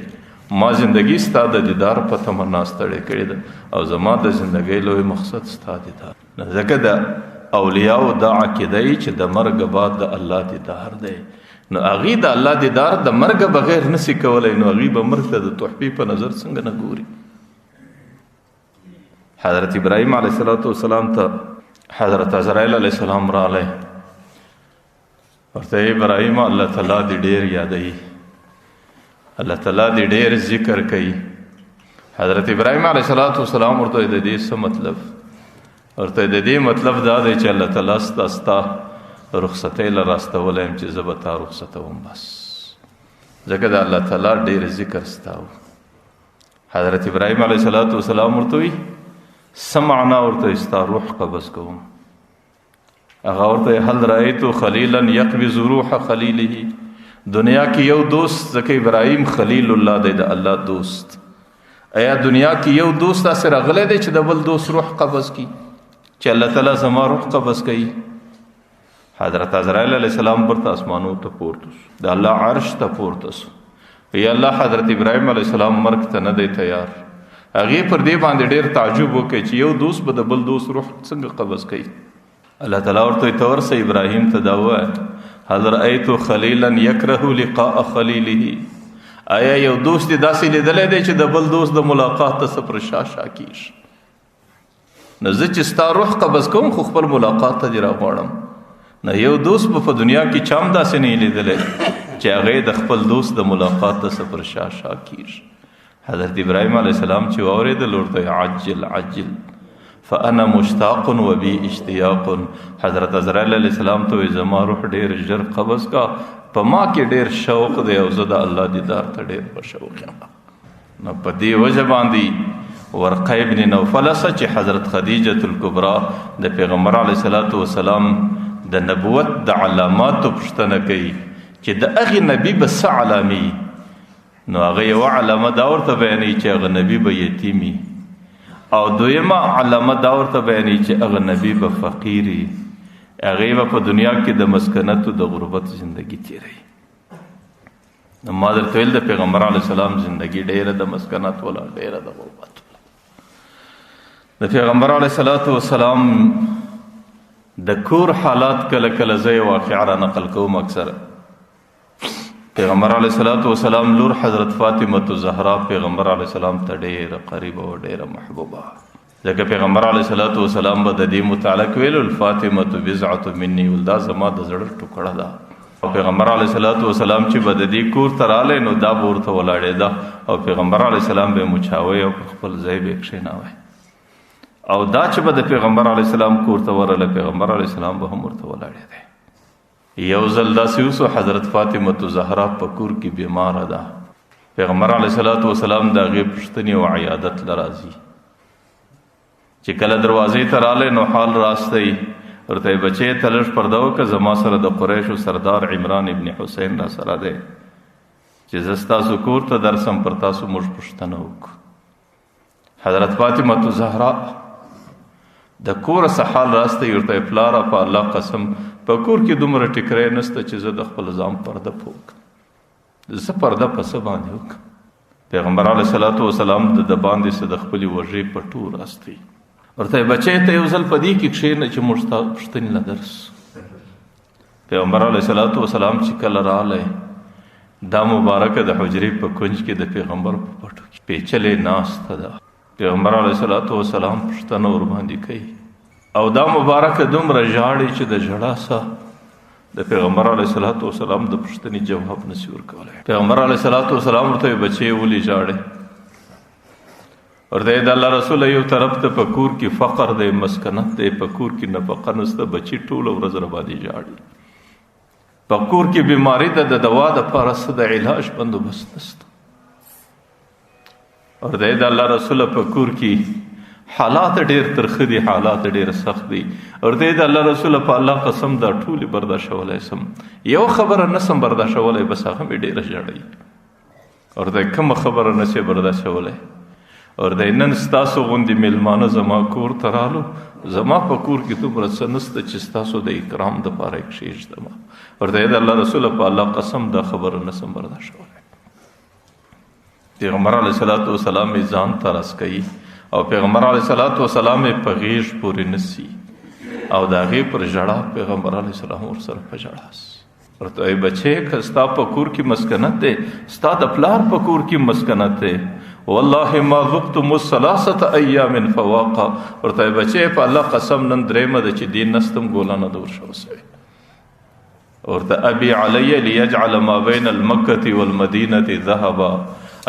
ما زندګي ستا د دیدار په تمنا ستړې کړې ده، او زما د زندګۍ لوی مقصد ستا دیدار. ځکه د اولیاو دا عقیده یې چې د مرګ بعد د الله دیدار دی، نو هغې د الله دیدار د مرګ بغیر نسی کولی، نو هغې به مرګ ته د تحفې په نظر څنګه نه ګوري؟ حضرت ابراهیم علیه السلام ته حضرت عزرائیل علیه السلام راغلی، ورته ابراهیم الله تعالی دې ډېر یادوي، الله تعالی دې ډېر ذکر کوي. حضرت ابراهیم علیه السلام ورته د دې څه مطلب؟ ورته د دې مطلب دا دی چې الله تعالی ستا ستا رخصتۍ له راستولی یم چې زه به تا رخصتوم، بس، ځکه د الله تعالی ډېر ذکر ستا و. حضرت ابراهیم علیه السلام ورته وایي څه معنا؟ ورته ستا روح قبض کوم. هغه ورته هل رأیت خلیلا یقبض روح خلیله. دنیا کې یو دوست، ځکه ابراهیم خلیل الله دی، د الله دوست، ایا دنیا کې یو دوست داسې راغلی دی چې د بل دوست روح قبض کړي، چې الله تعالی زما روح قبض کوي؟ حضرت عزرائیل علیه السلام پرته اسمانو ته پورته شو، د الله عرش ته پورته شو. یا الله حضرت ابراهیم علیه السلام مرګ ته نه دی تیار. هغې پر دې باندې ډېر تعجب وکړي چې یو دوست به د بل دوست روح څنګه قبض کوي. الله تعالی ورته ته ورسه ابراهیم ته دا ووایه، هل رأیت خلیلا یکره لقاء خلیله. آیا یو دوست دې داسې لیدلی دی چې د بل دوست د ملاقات ته څه پر شا شا کېږي؟ نو زه چې ستا روح قبض کوم خو خپل ملاقات ته دې راغواړم. نو یو دوست به په دنیا کې چا هم داسې نه لیدلی چې هغه د خپل دوست د ملاقات ته څه پر شا شا کېږي. حضرت ابراهیم علیه السلام چې واورېدل ورته یې عجل عجل فانا مشتاق وبي اشتیاق. حضرت عزرائیل علیه السلام ته وایي زما روح ډېر ژر قبض کا، په ما کې ډېر شوق دی او زه د الله دیدار ته ډېر په شوق یم. نو په دې وجه باندې ورقه ابن نوفل چې حضرت خدیجة الکبرا د پیغمبر علیه الصلاة والسلام د نبوت د علاماتو پوښتنه کوي چې د هغې نبي به څه علامې، نو هغه یوه علامه دا ورته بیانوي چې هغه نبي به یتیمي، او دویمه علامه دا ورته بیانوي چې هغه نبي به فقیري، هغې به په دنیا کې د مسکنت او د غربت زندگی تېروي. نو ما درته ویل د پیغمبر علیه السلام زندگی ډېره د مسکنت وله، ډېره د غربت وله. د پیغمبر علیه الصلاة والسلام د کور حالات کله کله زه یو واقعه را نقل کوم. اکثره پیغمبر علیه الصلاة والسلام لور حضرت فاطمة الزهرا پیغمبر علیه السلام ته ډېره قریبه او ډېره محبوبه، ځکه پیغمبر علیه الصلاة والسلام به د دې متعلق ویل الفاطمة بضعة مني، ول دا زما د زړه ټوکړه ده. او پیغمبر علیه الصلاة والسلام چې به د دې کور ته راغلی نو دا به ورته ولاړېده او پیغمبر علیه السلام به یې مچاوی او پر خپل ځای به یې کښېناوی. او دا چې به د پیغمبر علیه السلام کور ته ورغله پیغمبر علیه السلام به هم ورته ولاړېدی. یو ځل داسې وسو حضرت فاطمة الزهرا په کور کې بیماره ده. پیغمبر علیه الصلاة والسلام د هغې پوښتنې او عیادت له راځي. چې کله دروازې ته راغلی نو حال راستی، ورته یې بچی ته لږ پرده وکړه، زما سره د قریشو سردار عمران ابن حسین را سره دی چې زه ستاسو کور ته درسم، پر تاسو موږ پوښتنه وکړو. حضرت فاطمة زهرا د کوره څه حال راستی، ورته یې پلاره په الله قسم په کور کې دومره ټیکری نشته چې زه د خپل ځان پرده په وکړم، زه پرده په څه باندې وکړم؟ پیغمبر علیه الصلاة والسلام د باندې څه د خپلې وږې پټو راستی، ورته یې بچی ته یو ځل په دې کې کښېنه چې موږ ستا پوښتنې له درس. پیغمبر علیه الصلاة والسلام چې کله راغلی، دا مبارکه د حجرې په کنج کې د پیغمبر په پټو کې پیچلې ناسته ده. پیغمبر علیه الصلاة والسلام پوښتنه ورباندې کوي او دا مبارکه دومره ژاړي چې د ژړا سه د پیغمبر علیه الصلاة والسلام د پوښتنې جواب نشي ورکولی. پیغمبر علیه الصلاة والسلام ورته وایي بچی ولې ژاړې؟ ورته یې د الله رسول یو طرف ته په کور کې فقر دی، مسکنت دی، په کور کې نفقه نشته، بچي ټوله ورځ راباندې ژاړي، په کور کې بیماري ده، د دوا دپاره څه د علاج بندوبست نشته. ورته یې د الله رسول په کور کې حالات ډېر ترخه دي، حالات ډېر سخت دي. ورته یې د الله رسول په الله قسم دا ټولې برداشتولی سم، یو خبره نه سم برداشتولی، بس هغه مې ډېره ژړوي. ورته یې کومه خبره نه سې برداشتولی؟ ورته یې نن ستاسو غوندې مېلمانه زما کور ته رالو، زما په کور کې دومره څه نشته چې ستاسو د اکرام دپاره یې کښېږدم. ورته یې د الله رسول په الله قسم دا خبره نه سم برداشتولی. پیغمبر علیه الصلاة والسلام یې ځان ته راس کوي او پیغمبر علیه الصلاة والسلام یې په غېږ پورې نسي او د هغې پر ژړا پیغمبر علیه السلام ورسره په ژړا سي. ورته وایي بچی که ستا په کور کې مسکنت دی، ستا د پلار په کور کې مسکنت دی، والله ما ذقتم الثلاثة ایام فواقا. ورته وایي بچی په الله قسم نن درېیمه ده چې دې نستم ګوله نه ده ورشوه سوې. ورته ابي علی لیجعل ما بین المکة والمدینة ذهبا.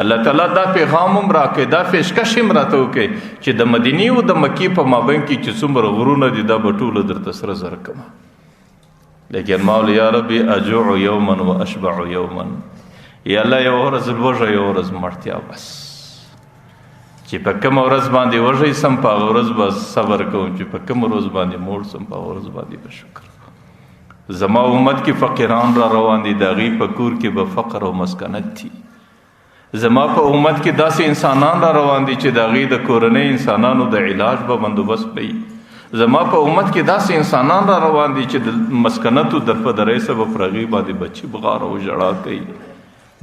الله تعالی دا پیغام هم راکړي، دا پیشکش هم راته وکړي چې د مدینې او د مکې په مابین کې چې څومره غرونه دي دا به ټوله درته سره زر کړم. لیکن ما ویل یا ربي اجوع یوما و اشبع یوما، یا الله یوه ورځ لوږه یوه ورځ مړتیا، بس چې په کومه ورځ باندې وږی سم په هغه ورځ به صبر کوم، چې په کومه ورځ باندې موړ سم په هغه ورځ باندې به شکر کوم. زما امت کې فقیران را روان دي، د هغوی په کور کې به فقر او مسکنت دي. زما په امت کې داسې انسانان را روان دي چې د هغوی د کورنۍ انسانانو د علاج به بندوبست کوي. زما په امت کې داسې انسانان را روان دي چې د مسکنتو در په درې سبب پر هغوی باندې بچي بغار او ژړا کوي.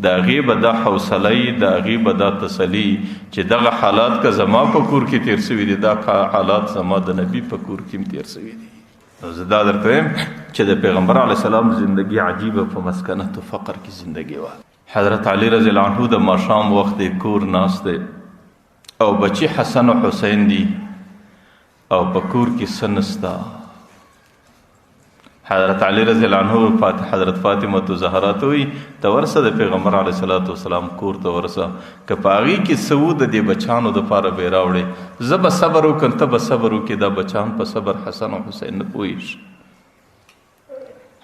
د هغې به دا حوصله وي، د هغې به دا تسلي چې دغه حالات که زما په کور کې تېر سوي دي، دا حالات زما د نبي په کور کې هم تېر سوي دي. نو زه دا درته وایم چې د پیغمبر علیه السلام زندګي عجیبه په مسکنت او فقر کې زندګي وه. حضرت علی رضی الله عنه د ماښام وخت دی، کور ناست دی او بچي حسن او حسین دي او په کور کې څه نشته. حضرت علی رضی الله عنه حضرت فاطمة زهرا ته وایي ته ورسه د پیغمبر علیه الصلاة والسلام کور ته ورسه، که په هغې کې څه وو د دې بچانو دپاره به یې راوړې، زه به صبر وکړم ته به صبر وکړې، دا بچان په صبر حسن او حسین نه پوهېږي.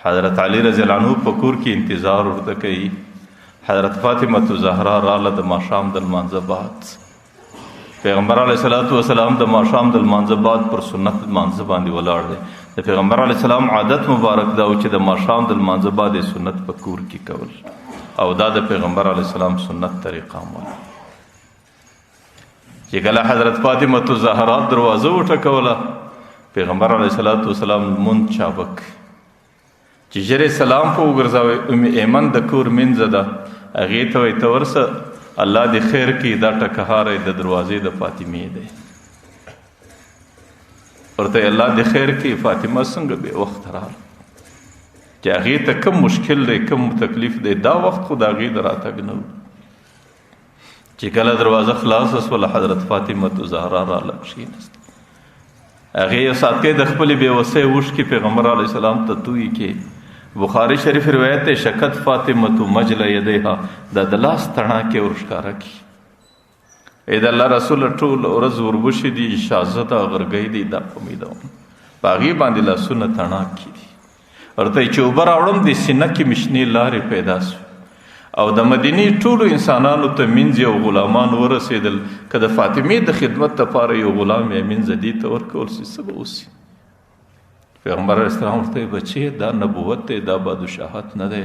حضرت علی رضی الله عنه په کور کې انتظار ورته کوي. حضرت فاطمة زهرا راله د ماښام د لمانځه بعد، پیغمبر علیه الصلاة والسلام د ماښام د لمانځه بعد پر سنت لمانځه باندې ولاړ دی. د پیغمبر علیه السلام عادت مبارک دا و چې د ماښام د لمانځه بعد یې سنت په کور کې کول، او دا د پیغمبر علیه السلام سنت طریقه هم وه. چې کله حضرت فاطمة زهرا دروازه وټکوله، پیغمبر علیه الصلاة والسلام لمونځ چابک چې ژر یې سلام په وګرځاوی، ام ایمن د کور مینځه ده، هغې ته وایي ته ورسه الله دې خیر کړي، دا ټکهاری د دروازې د فاطمې دی. ورته الله دې خیر کړي، فاطمه څنګه بې وخته راغله چې هغې ته کوم مشکل دی کوم تکلیف دی، دا وخت خو د هغې د راتګ نه و. چې کله دروازه خلاصه سوله، حضرت فاطمة زهرا راله کښېناسته. هغې یو ساعت کې د خپلې بېوسۍ اوښکې پیغمبر علیه السلام ته تویې کړې. بخاري شریف روایت دی، شکت فاطمة مجل یدیها، دا د لاس تڼاکې ورښکاره کړي. ای د الله رسول ټول ورځ وربشې دي، شازه ده غرګۍ دی، دا په مې ده په هغې باندې لاسونه تڼاکې دي. ورته یې چې اوبه راوړم، د سینه کې مې شنې لارې پیدا سوې. او د مدینې ټولو انسانانو ته مینځې او غلامان ورسېدل. که د فاطمې د خدمت لپاره یو غلام یا مینځه دې ته ورکول شي، څه به وسي؟ پیغمبر علیه السلام ورته وایي، بچې دا نبوت دی، دا بادشاهت نه دی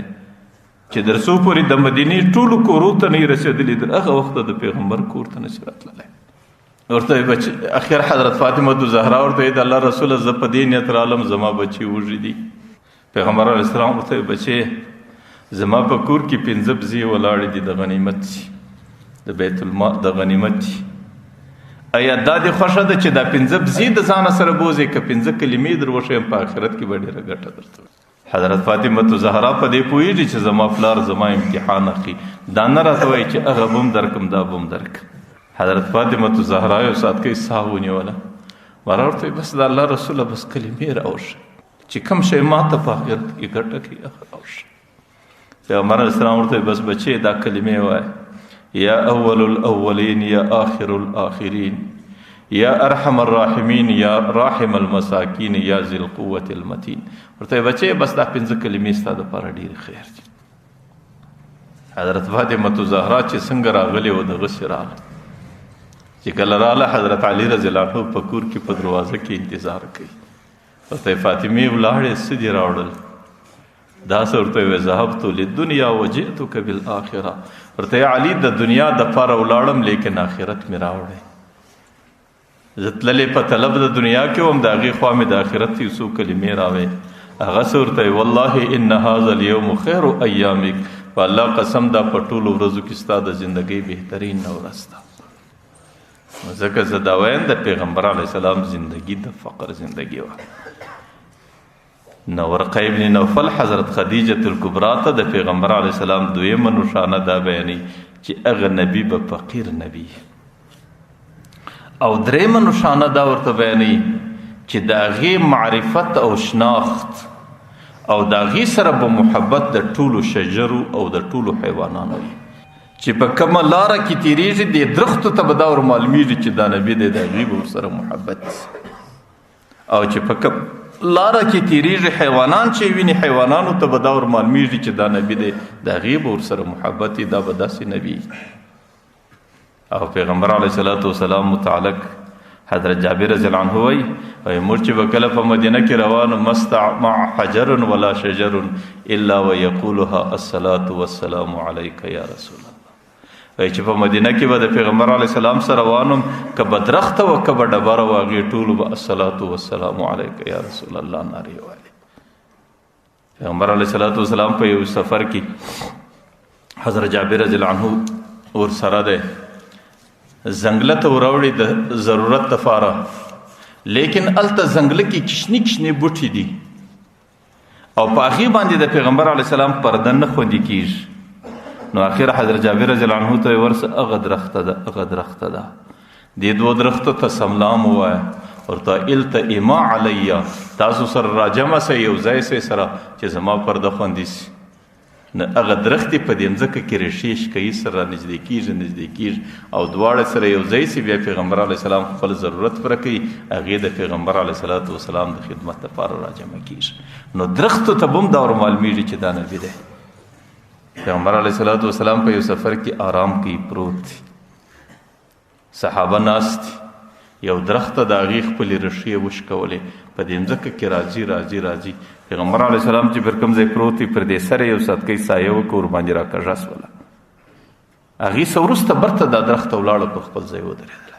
چې در څو پورې د مدینې ټولو کورو ته نه رسېدلي، در هغه وخته د پیغمبر کور ته نه شي راتللی. ورته وایي بچې، اخر حضرت فاطمة زهرا ورته وایي، د الله رسوله زه په دې نیت رالم، زما بچي وږي دي. پیغمبر علیه السلام ورته وایي، بچې زما په کور کې 5 بزې ولاړې دي، د غنیمت دي، د بیت المال د غنیمت دي. ایا دا دې خوښه ده چې دا 5 بزې د ځانه سره بوځې، که 5 کلمې در وښیم په آخرت کې به ډېره ګټه درته وي؟ حضرت فاطمة زهرا په دې پوهېږي چې زما پلار زما امتحان اخلي، دا نه راته وایي چې هغه به هم درکم دا به هم درکم. حضرت فاطمة زهرا یو ساعت کې ساه ونیوله، مرا ورته وایي، بس د الله رسوله بس کلمې راوښیه چې کوم شی ما ته په آخرت کې ګټه کوي هغه راوښیه. پیغمبر علیه السلام ورته وایي، بس بچې دا کلمې وایه، یا اول الاولین یا آخر الاخرین یا ارحم الراحمین یا راحم المساکین یا ذی القوة المتین. ورته وایي، بچې بس دا 5 کلمې ستا دپاره ډېرې خیر دي. حضرت فاطمة زهرا چې څنګه راغلې وه دغسې راغله. چې کله راغله حضرت علي رضی الله عنه په کور کې په دروازه کې انتظار کوي. ورته وایي، فاطمې ولاړې، څه دې راوړل؟ داسې ورته وایي، ذهبت للدنیا وجئتک بالآخرة. ورته وایي، علي د دنیا دپاره ولاړم لیکن آخرت مې راوړی. زه تللې په طلب د دنیا کې وم، د هغې خوا مې د آخرت یو څو کلمې راوې. هغه څه ورته وایي، والله ان هذا اليوم خیر ایامک. په الله قسم دا په ټولو ورځو کې ستا د زندګۍ بهترین ورځ ده. ځکه زه دا وایم د پیغمبر علیه السلام زندګي د فقر زندګي وه. نو ورقه ابن نوفل حضرت خدیجة الکبرا ته د پیغمبر علیه السلام دویمه نښانه دا بیانوي چې هغه نبی به فقیر نبی، او درېیمه نښانه دا ورته بیانوي چې د هغې معرفت او شناخت او د هغې سره به محبت د ټولو شجرو او د ټولو حیوانانو وي، چې په کومه لاره کې تېرېږي دې درختو ته به دا ور معلومېږي چې دا نبی دی، د هغې به ورسره محبت، او چې په کوم لاره کې تېرېږي حیوانان چې ویني حیوانانو ته به دا ور معلومېږي چې دا نبی دی، د هغې به ورسره محبت وي، دا به داسې نبی. او پیغمبر علیه الصلاة والسلام متعلق حضرت جابر رضی الله عنه وایي، وایي موږ چې به کله په مدینه کې روان وو، مستع حجر ولا شجر الا ویقولها الصلاة والسلام علیک یا رسول الله. وایي چې په مدینه کې به د پیغمبر علیه السلام سره روان وم، که به درخته وه که به ډبره وه، هغې ټولو به الصلاة والسلام علیک یا رسول الله نارې ویلې. پیغمبر علیه الصلاة والسلام په یو سفر کې حضرت جابر رضی الله عنه ورسره دی، ځنګله ته وراوړي د ضرورت دپاره، لیکن هلته ځنګله کې کوچني کوچني بوټي دي او په هغې باندې د پیغمبر علیه السلام پرده نه خوندي کېږي. نو اخر حضرت جابر رضی الله عنه ته یې ورسه، هغه درخته ده، هغه درخته ده، دې دوو درختو ته سملام ووایه، ورته التئما علی، تاسو سره راجمع سئ، یو ځای سئ سره چې زما پرده خوندي سي. نو هغه درختې په دې مځکه کې ریښې شکوي، سره رانږدې کېږي نږدې کېږي او دواړه سره یو ځای سي. بیا پیغمبر علیه السلام خپل ضرورت پوره کوي، هغې د پیغمبر علیه الصلاة والسلام د خدمت لپاره راجمع کېږي. نو درختو ته به هم دا ور معلومېږي چې دا نبي دی. پیغمبر علیه الصلاة والسلام په یو سفر کې آرام کوي، پروت دی، صحابه ناست دي، یو درخته د هغې خپلې ریښې وشکولې، په دې مځکه کې راځي راځي راځي. پیغمبر علیه السلام چې پر کوم ځای پروت دی پر دې سره یو ساتکۍ سایه وکړه، ورباندې راکږه سوله. هغې څه وروسته بیرته دا درخته ولاړه پر خپل ځای ودرېدله.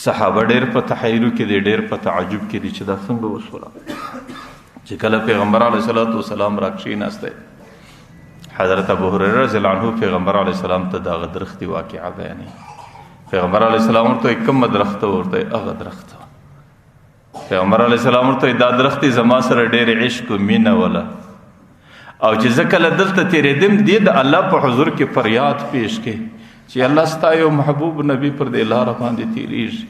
صحابه ډېر په تحیر کې دي، ډېر په تعجب کې دي چې دا څنګه وسوله. چې کله پیغمبر علیه الصلاة والسلام راکښېناستی، حضرت ابو هريره رضی الله عنه پیغمبر علیه السلام ته دغه درختې واقعه بیانوي. پیغمبر علیه السلام ورته وایي، کومه درخته؟ ورته وایي، هغه درخته. پیغمبر علیه السلام ورته وایي، دا درختې زما سره ډېر عشق او مینه وله، او چې زه کله دلته تېرېدم دې د الله په حضور کې فریاد پیش کړي چې الله ستا یو محبوب نبی پر دې لاره باندې تېرېږي،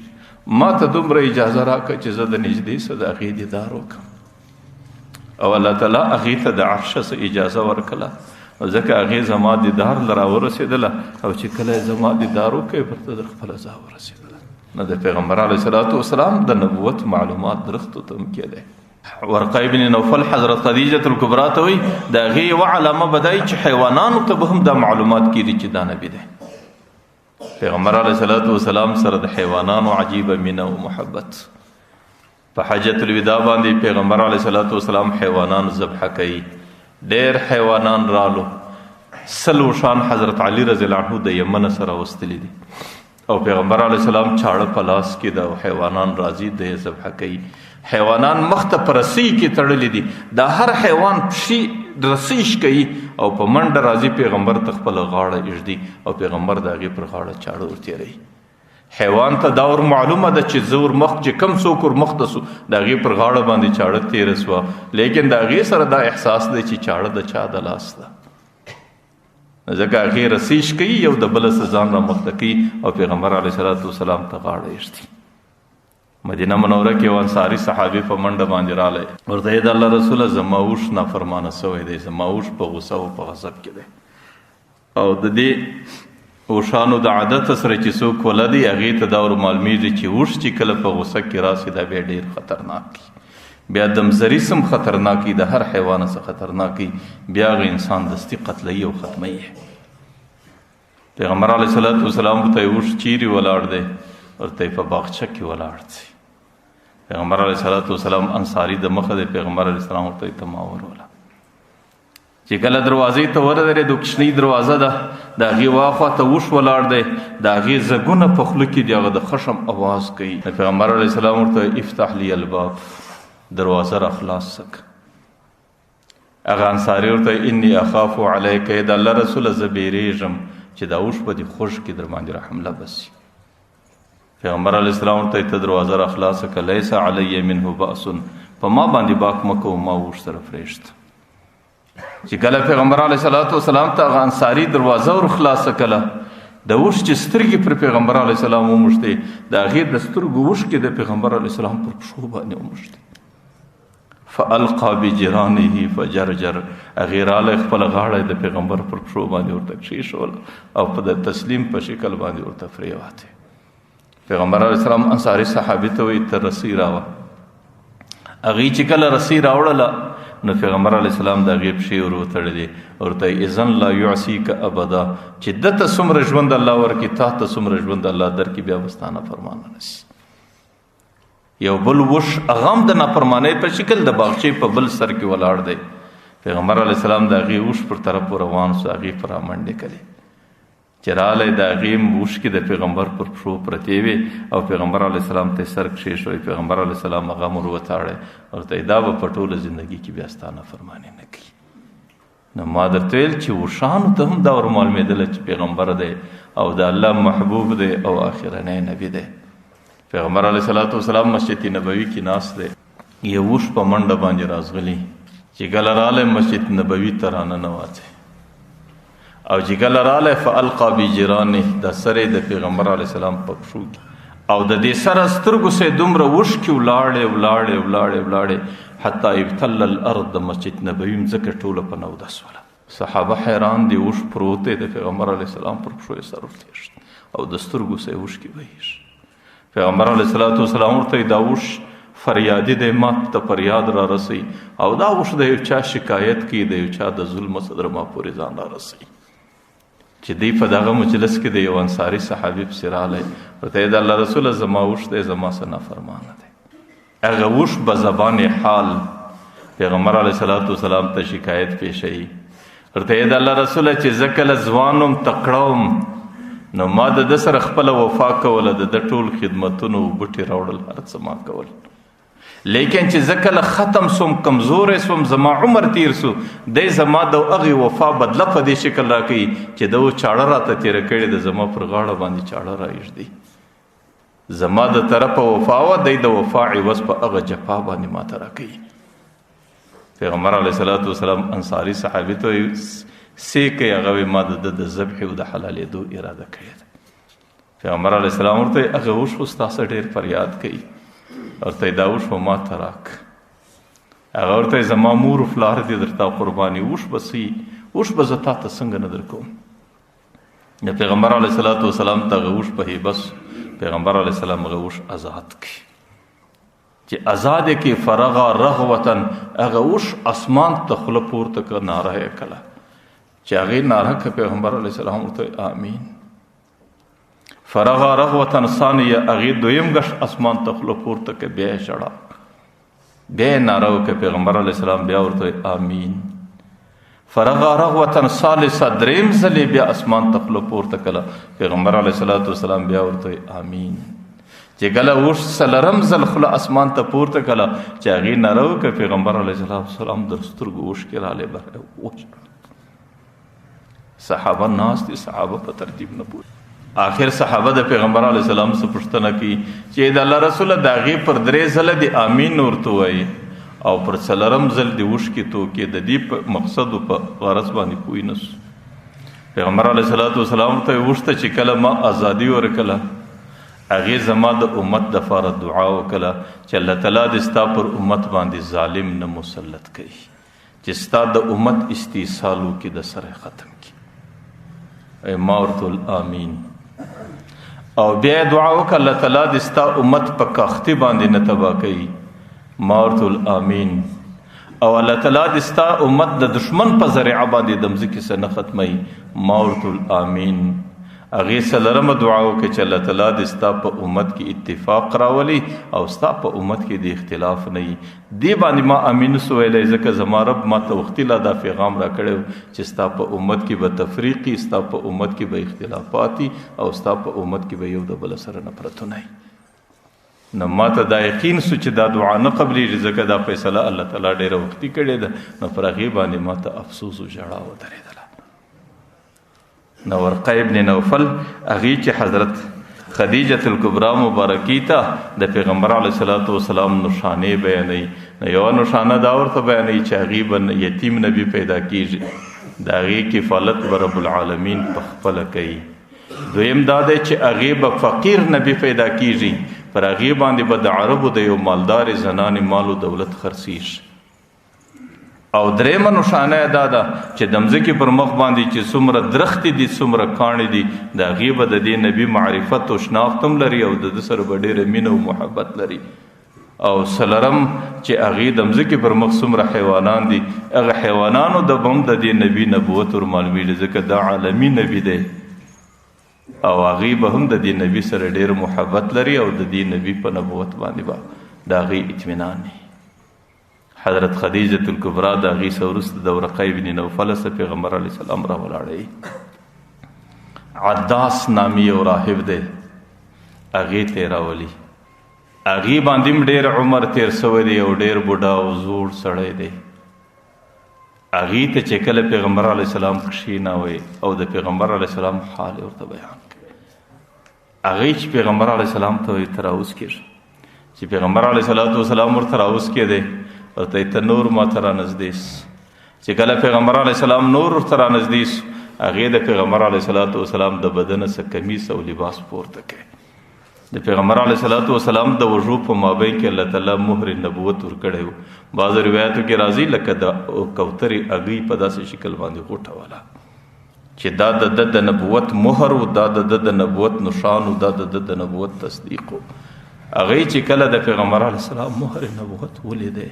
ما ته دومره اجازه راکړه چې زه د نږدې څه د هغې دیدار وکړم. او الله تعالی هغې ته د عرشه څه اجازه ورکړه، ځکه هغې زما دیدار له راورسېدله، او چې کله یې زما دیدار وکړ ورته در خپله ځا ورسېدله. نو د پیغمبر علیه الصلاة والسلام د نبوت معلومات درختو ته هم کېدی. ورقه ابن نوفل حضرت خدیجه الکبرى ته وایي، د هغې یوه علامه به دا وي چې حیوانانو ته به هم دا معلومات کېږي چې دا نبي دی. پیغمبر علیه الصلاة والسلام سره د حیوانانو عجیبه مینه او محبت. په حجة الوداع باندې پیغمبر علیه الصلاة والسلام حیوانان ذبح کوي، ډېر حیوانان رالو، 100 اوښان حضرت علی رضی الله عنه د یمن سره راوستلي دي، او پیغمبر علیه السلام چاړه په لاس کې ده او حیوانان راځي، دی ذبح کوي. حیوانان مخته په رسۍ کې تړلي دي، دا هر حیوان پښې رسۍ شکوي او په منډه راځي پیغمبر ته خپله غاړه ایږدي او پیغمبر د هغې پر غاړه چاړه ورتېروي. حیوان ته دا ور معلومه ده چې زه ور مخ چې کم څوک ور مخته سو د هغې پر غاړه باندې چاړه تېره سوه، لیکن د هغې سره دا احساس دی چې چاړه د چا د لاس ده، ځکه هغې رسۍ شکوي، یو د بله څه ځان را مخته کوي او پیغمبر علیه الصلاة والسلام ته غاړه ایږدي. مدینه منوره کې یو انصاري صحابي په منډه باندې راغلی، ورته یې د الله رسوله زما اوښ نافرمانه سوی دی، زما اوښ په غوسه او په غضب کې دی، او د دې اوښانو د عادت سره چې څوک ولدي هغې ته دا ور معلومیږي چې اوښ چې کله په غوسه کې راسي دا بیا ډېر خطرناک وي، بیا د مزري څخه خطرناک وي، د هر حیوان څخه خطرناک وي، بیا هغه انسان دستي قتلوي او ختموي. پیغمبر علیه الصلاة والسلام ورته اوښ چیرې ولاړ دی؟ ورته یې په باغچه کې ولاړ دی. پیغمبر علیه الصلاة والسلام انصاري د مخه دی، پیغمبر علیه السلام ورته یې ته ما وروله. چې کله دروازې ته ورغلې، د کوچنۍ دروازه ده، د هغې واخوا ته اوښ ولاړ دی، د هغې زګونه په خوله کې دي، هغه د خشم اواز کوي. پیغمبر علیه السلام ورته افتح لی الباب، دروازه را خلاص کړه. هغه انصاري ورته انی اخاف علیک، د الله رسوله زه بیریږم چې دا اوښ به دې خوږ کړي، در باندې را حمله بسي. پیغمبر علیه السلام ورته ته دروازه را خلاصه کړه، لیس علی منه بأس، په ما باندې باک مه کوه، ما اوښ سره پرېږده. چې کله پیغمبر علیه الصلاة والسلام ته هغه انصاري دروازه ور خلاصه کړه، د اوښ چې سترګې پر پیغمبر علیه السلام وموښتې، د هغې د سترګو اوښکې د پیغمبر علیه السلام پر پښو باندې وموښتې. فألقى بجرانه فجرجر، هغې راغلی خپله غاړه یې د پیغمبر پر پښو باندې ورته کښېښوله او په د تسلیم په شکل باندې ورته پرېوتې. پیغمبر علیه السلام انصاري صحابي ته وایي ته رسۍ راوه. هغې چې کله رسۍ راوړله نو پیغمبر علیه السلام د هغې پښې ور وتړلې، ورته یې اذن لا یعصیک ابدا، چې ده ته څومره ژوند الله ورکړي تا ته څومره ژوند الله درکړي، بیا به ستا نافرمانه نه شي. یو بل اوښ هغه هم د نافرمانۍ په شکل د باغچې په بل سر کې ولاړ دی. پیغمبر علیه السلام د هغې اوښ پر طرف روان سو، هغې پر رامنډې کړې. چې راغلی د هغې اوښکې د پیغمبر پر پښو پرتې وې او پیغمبر علیه السلام ته یې سر کښېښوی. پیغمبر علیه السلام هغه هم ور وتاړی، ورته یې دا به په ټوله زندګي کې بیا ستا نافرماني نه کوي. نو ما درته ویل چې اوښانو ته هم دا ور معلومېدله چې پیغمبر دی او د الله محبوب دی او آخرنی نبي دی. پیغمبر علیه الصلاة والسلام مسجد نبوي کې ناست دی، یو اوښ په منډه باندې راځغلي. چې کله راغلی مسجد نبوي ته راننوتی او چې کله راغلی فالقا بجرانه، دا سر یې د پیغمبر علیه السلام په پښو کې او د دې سره سترګو سره دومره اوښکې ولاړې ولاړې ولاړې ولاړې حتی ابتل الارض، د مسجد نبوي مځکه ټوله په نوده سوله. صحابه حیران دي، اوښ پروت دی، د پیغمبر علیه السلام پر پښو یې سر ورتېښت او د سترګو سره یې اوښکې بهیږي. پیغمبر علیه الصلاة والسلام ورته دا اوښ فریادي دی، ما ته فریاد را رسوي او دا اوښ د یو چا شکایت کوي، د یو چا د ظلم څخه در ما پورې ځان را رسوي. چې دی په دغه مجلس کې د یو انصاري صحابي پسې راغلی، ورته یې د الله رسوله زما اوښ دی، زما څه نافرمانه دی. هغه اوښ به زبان حال پیغمبر علیه الصلاة والسلام ته شکایت پیښوي، ورته یې د الله رسوله چې زه کله ځوان وم تکړه وم نو ما د ده سره خپله وفا کوله، د ده ټول خدمتونو بوټي راوړل، هر څه ما کول، لیکن چې زه کله ختم سوم، کمزوری سوم، زما عمر تیر سو، دی زما د هغې وفا بدله په دې شکل راکوي چې ده و چاړه راته تېره کړې ده، زما پر غاړه باندې چاړه راایږدي. زما د طرفه وفا وه، دی د وفا عوض په هغه جفا باندې ماته راکوي. پیغمبر علیه الصلاة والسلام انصاري صحابي ته وایي څه کوي؟ هغه وایي ما د ده د ذبحې او د حلالېدو اراده کړې ده. پیغمبر علیه السلام ورته وایي هغه اوښ خو ستا څخه ډېر فریاد کوي، ورته یې دا اوښ به ما ته راکړه. هغه ورته وایي زما مور او پلار دې درته قرباني، اوښ به څه وي، اوښ به زه تا ته څنګه نه درکوم. د پیغمبر علیه الصلاة والسلام ته هغه اوښ په هیبه سو، پیغمبر علیه السلام هغه اوښ آزاد کړي. چې آزاد کې فرغا رغوتن، هغه اوښ اسمان ته خوله پورته کړه، ناره یې کړه. چې هغې ناره کړه، پیغمبر علیه السلام ورته آمین. فرغا رغوتن ثانیه، هغې دویم ګش اسمان ته خوله پورته کړه، بیا یې ژړا، بیا یې ناره وکړه، پیغمبر علیه السلام بیا ورته آمین. فرغا رغوتن ثالثه، دریم ځل یې بیا اسمان ته خوله پورته کړه، پیغمبر علیه الصلاة والسلام بیا ورته آمین. چې کله اوښ څلورم ځل خوله اسمان ته پورته کړه، چې هغې ناره وکړه، پیغمبر علیه الصلاة والسلام در سترګو اوښکې راغلې، بهر وژړل. صحابه ناست دي، صحابه په ترتیب نه پوهېږي. آخر صحابه د پیغمبر علیه السلام څخه پوښتنه کوي چې د الله رسوله د هغې پر درې ځله دې آمین ورته ووایي او پر څلورم ځل دې اوښکې توکې، د دې په مقصد او په غرض باندې پوه نه سو. پیغمبر علیه الصلاة والسلام ورته وغوښته چې کله ما ازادي ورکړه، هغې زما د امت دپاره دعا وکړه چې الله تعالی دې ستا پر امت باندې ظالم نه مسلط کوي، چې ستا د امت استیصال وکړي، د سره ختم کړي. ای ما ورته وویل آمین. او بیا یې دعا وکړه الله تعالی دې ستا امت په کاختي باندې نه تباه کوي، ما ورته وویل آمین. او الله تعالی دې ستا امت د دښمن په ذریعه باندې د مځکې څخه نه ختموي، ما ورته وویل آمین. هغې څلورمه دعا وکړه چې الله تعالی دې ستا په امت کې اتفاق راولي او ستا په امت کې دې اختلاف نه وي. دې باندې ما امین نسو ویلی، ځکه زما رب ما ته وختي لا دا پیغام راکړی و چې ستا په امت کې به تفریقي، ستا په امت کې به اختلافات وي او ستا په امت کې به یو د بل سره نفرتونه وي. نو ما ته دا یقین سو چې دا دعا نه قبلېږي، ځکه دا فیصله الله تعالی ډېره وختي کړې ده. نو پر هغې باندې ما ته افسوس او ژړا ودرېدله. نو ورقه ابن نوفل هغې چې حضرت خدیجة الکبرا مبارکی ته د پیغمبر علیه الصلاة والسلام نشانې بیانوي، نو یوه نشانه دا ورته بیانوي چې هغې به یتیم نبي پیدا کیږي، د هغې کفالت به رب العالمین په خپله کوي. دویم دا دی چې هغې به فقیر نبي پیدا کیږي، پر هغې باندې به د عربو د یو مالدارې زنانې مال و دولت خرڅیږي. او درېیمه نښانه یې دا ده چې د مځکې پر مخ باندې چې څومره درختې دي، څومره کاڼي دي، د هغې به د دې نبي معرفت او شناخت هم لري او د ده سره به ډېره مینه او محبت لري. او څلورم چې هغې د مځکې پر مخ څومره حیوانان دي، هغه حیوانانو د به هم د دې نبي نبوت ور معلومېږي، ځکه دا عالمي نبي دی او هغې به هم د دې نبي سره ډېر محبت لري او د دې نبي په نبوت باندې به د هغې اطمینان وي. حضرت خدیجة الکبرا د هغې څخه وروسته د ورقه ابن نوفل څخه پیغمبر علیه السلام راولاړی. عداس نامي یو راهب دی، هغې ته یې راولي. هغې باندې هم ډېر عمر تېر سوی دی او ډېر بوډا او زوړ سړی دی. هغې ته چې کله پیغمبر علیه السلام کښېناوی او د پیغمبر علیه السلام حال یې ورته بیان کړ، هغې چې پیغمبر علیه السلام ته وایي ته راوسکېږه، چې پیغمبر علیه الصلاة والسلام ورته راوسکېدی، ورته یې ته نور ما ته رانږدې سه. چې کله پیغمبر علیه السلام نور ورته رانږدې سو، هغې د پیغمبر علیه الصلاة والسلام د بدنه څخه کمیس او لباس پورته کړ. د پیغمبر علیه الصلاة والسلام د وږو په مابین کې الله تعالی مهر نبوت ورکړی و. بعضو روایتو کې راځي لکه د کوترې هګۍ په داسې شکل باندې غوټه وله چې دا د ده د نبوت مهر و، دا د ده د نبوت نشان و، دا د ده د نبوت تصدیق و. هغې چې کله د پیغمبر علیه السلام مهر نبوت ولیدی،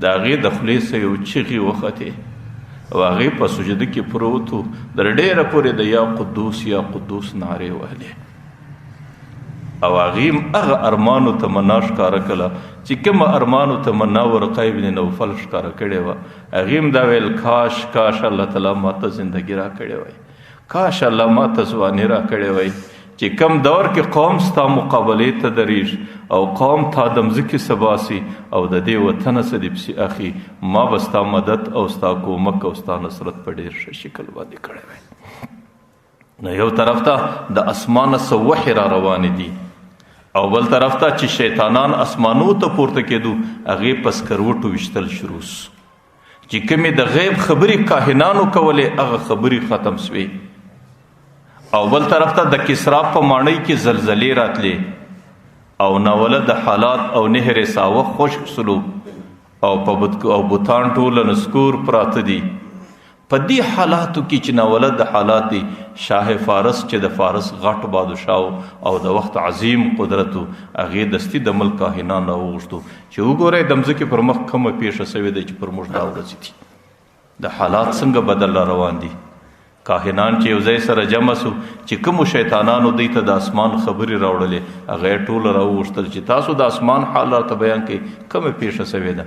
د هغې د خولې څخه یو چیغې وختې او هغې په سجده کې پروت و، تر ډېره پورې د یا قدوس یا قدوس نارې وهلې. او هغې هم هغه ارمان او تمنا ښکاره کړه چې کومه ارمان او تمنا ورقه ابن نوفل ښکاره کړې وه. هغې هم دا ویل کاش کاش الله تعالی ما ته زندګي راکړې وای، کاش الله ما ته ځواني راکړې وای چې کم دور کې قوم ستا مقابلې ته درېږي او قوم تا د مځکې څخه باسي او د دې وطنه څخه دې پسې اخلي، ما به ستا مدد او ستا کومک او ستا نصرت په ډېر ښه شکل باندې کړی وای. نو یو طرف ته د اسمانه څه وحې را روانې دي او بل طرف ته چې شیطانان اسمانو ته پورته کېدو، هغې په سکروټو ویشتل شروع سو. چې کومې د غیب خبرې کاهنانو کولې هغه خبرې ختم سوې. او بل طرف ته د کسرا په ماڼۍ کې زلزلې راتلې او ناوله د حالات او نهر ساوه خشک سلو او په بت او بتان ټوله نسکور پراته دي. په دې حالاتو کې چې ناولد حالات دي، شاه فارس چې د فارس غټ بادشاه او د وخت عظیم قدرت، هغې دستي د ملک کاهنان راوغوښتو چې وګورئ د مځکې پر مخ کومه پېښه سوې ده چې پر موږ دا ورځې دي، د حالات څنګه بدل را روان دي. کاهنان چې یو ځای سره جمع سو، چې کومو شیطانانو دوی ته د اسمان خبرې راوړلې، هغه یې ټول راوغوښتل چې تاسو د اسمان حال راته بیان کړئ، کومه پېښه سوې ده.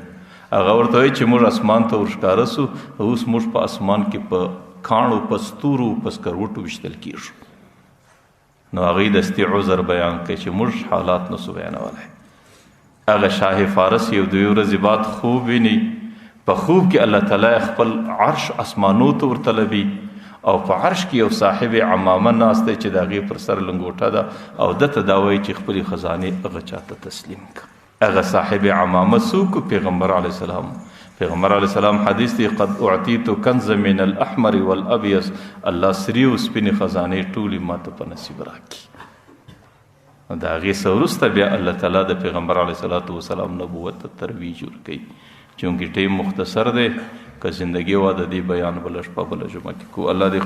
هغه ورته وایي چې موږ اسمان ته ورښکاره سو، اوس موږ په اسمان کې په کاڼو، په ستورو، په سکروټو ویشتل کېږو. نو هغوی دستي عذر بیان کړي چې موږ حالات نه سو بیانولی. هغه شاه فارس یو دوې ورځې بعد خوب ویني، په خوب کې الله تعالی خپل عرش اسمانو ته ورطلبي، او په عرش کې یو صاحب عمامه ناست دی چې د هغې پر سر لنګوټه ده، او ده ته دا وایي چې خپلې خزانې هغه چاته تسلیم کړه. هغه صاحب عمامه څوک؟ پیغمبر علیه السلام. پیغمبر علیه السلام حدیث دی، قد اعطیت کنز من الاحمر والابیض، الله سرې او سپینې خزانې ټولې ماته په نصیب راکړي. د هغې څه وروسته بیا الله تعالی د پیغمبر علیه الصلاة والسلام نبوت ته ترویج ورکوي. چونکې ټیم مختصر دی، که زندګي وه د دې بیان بله شپه بله جمعه کې کوو. الله دې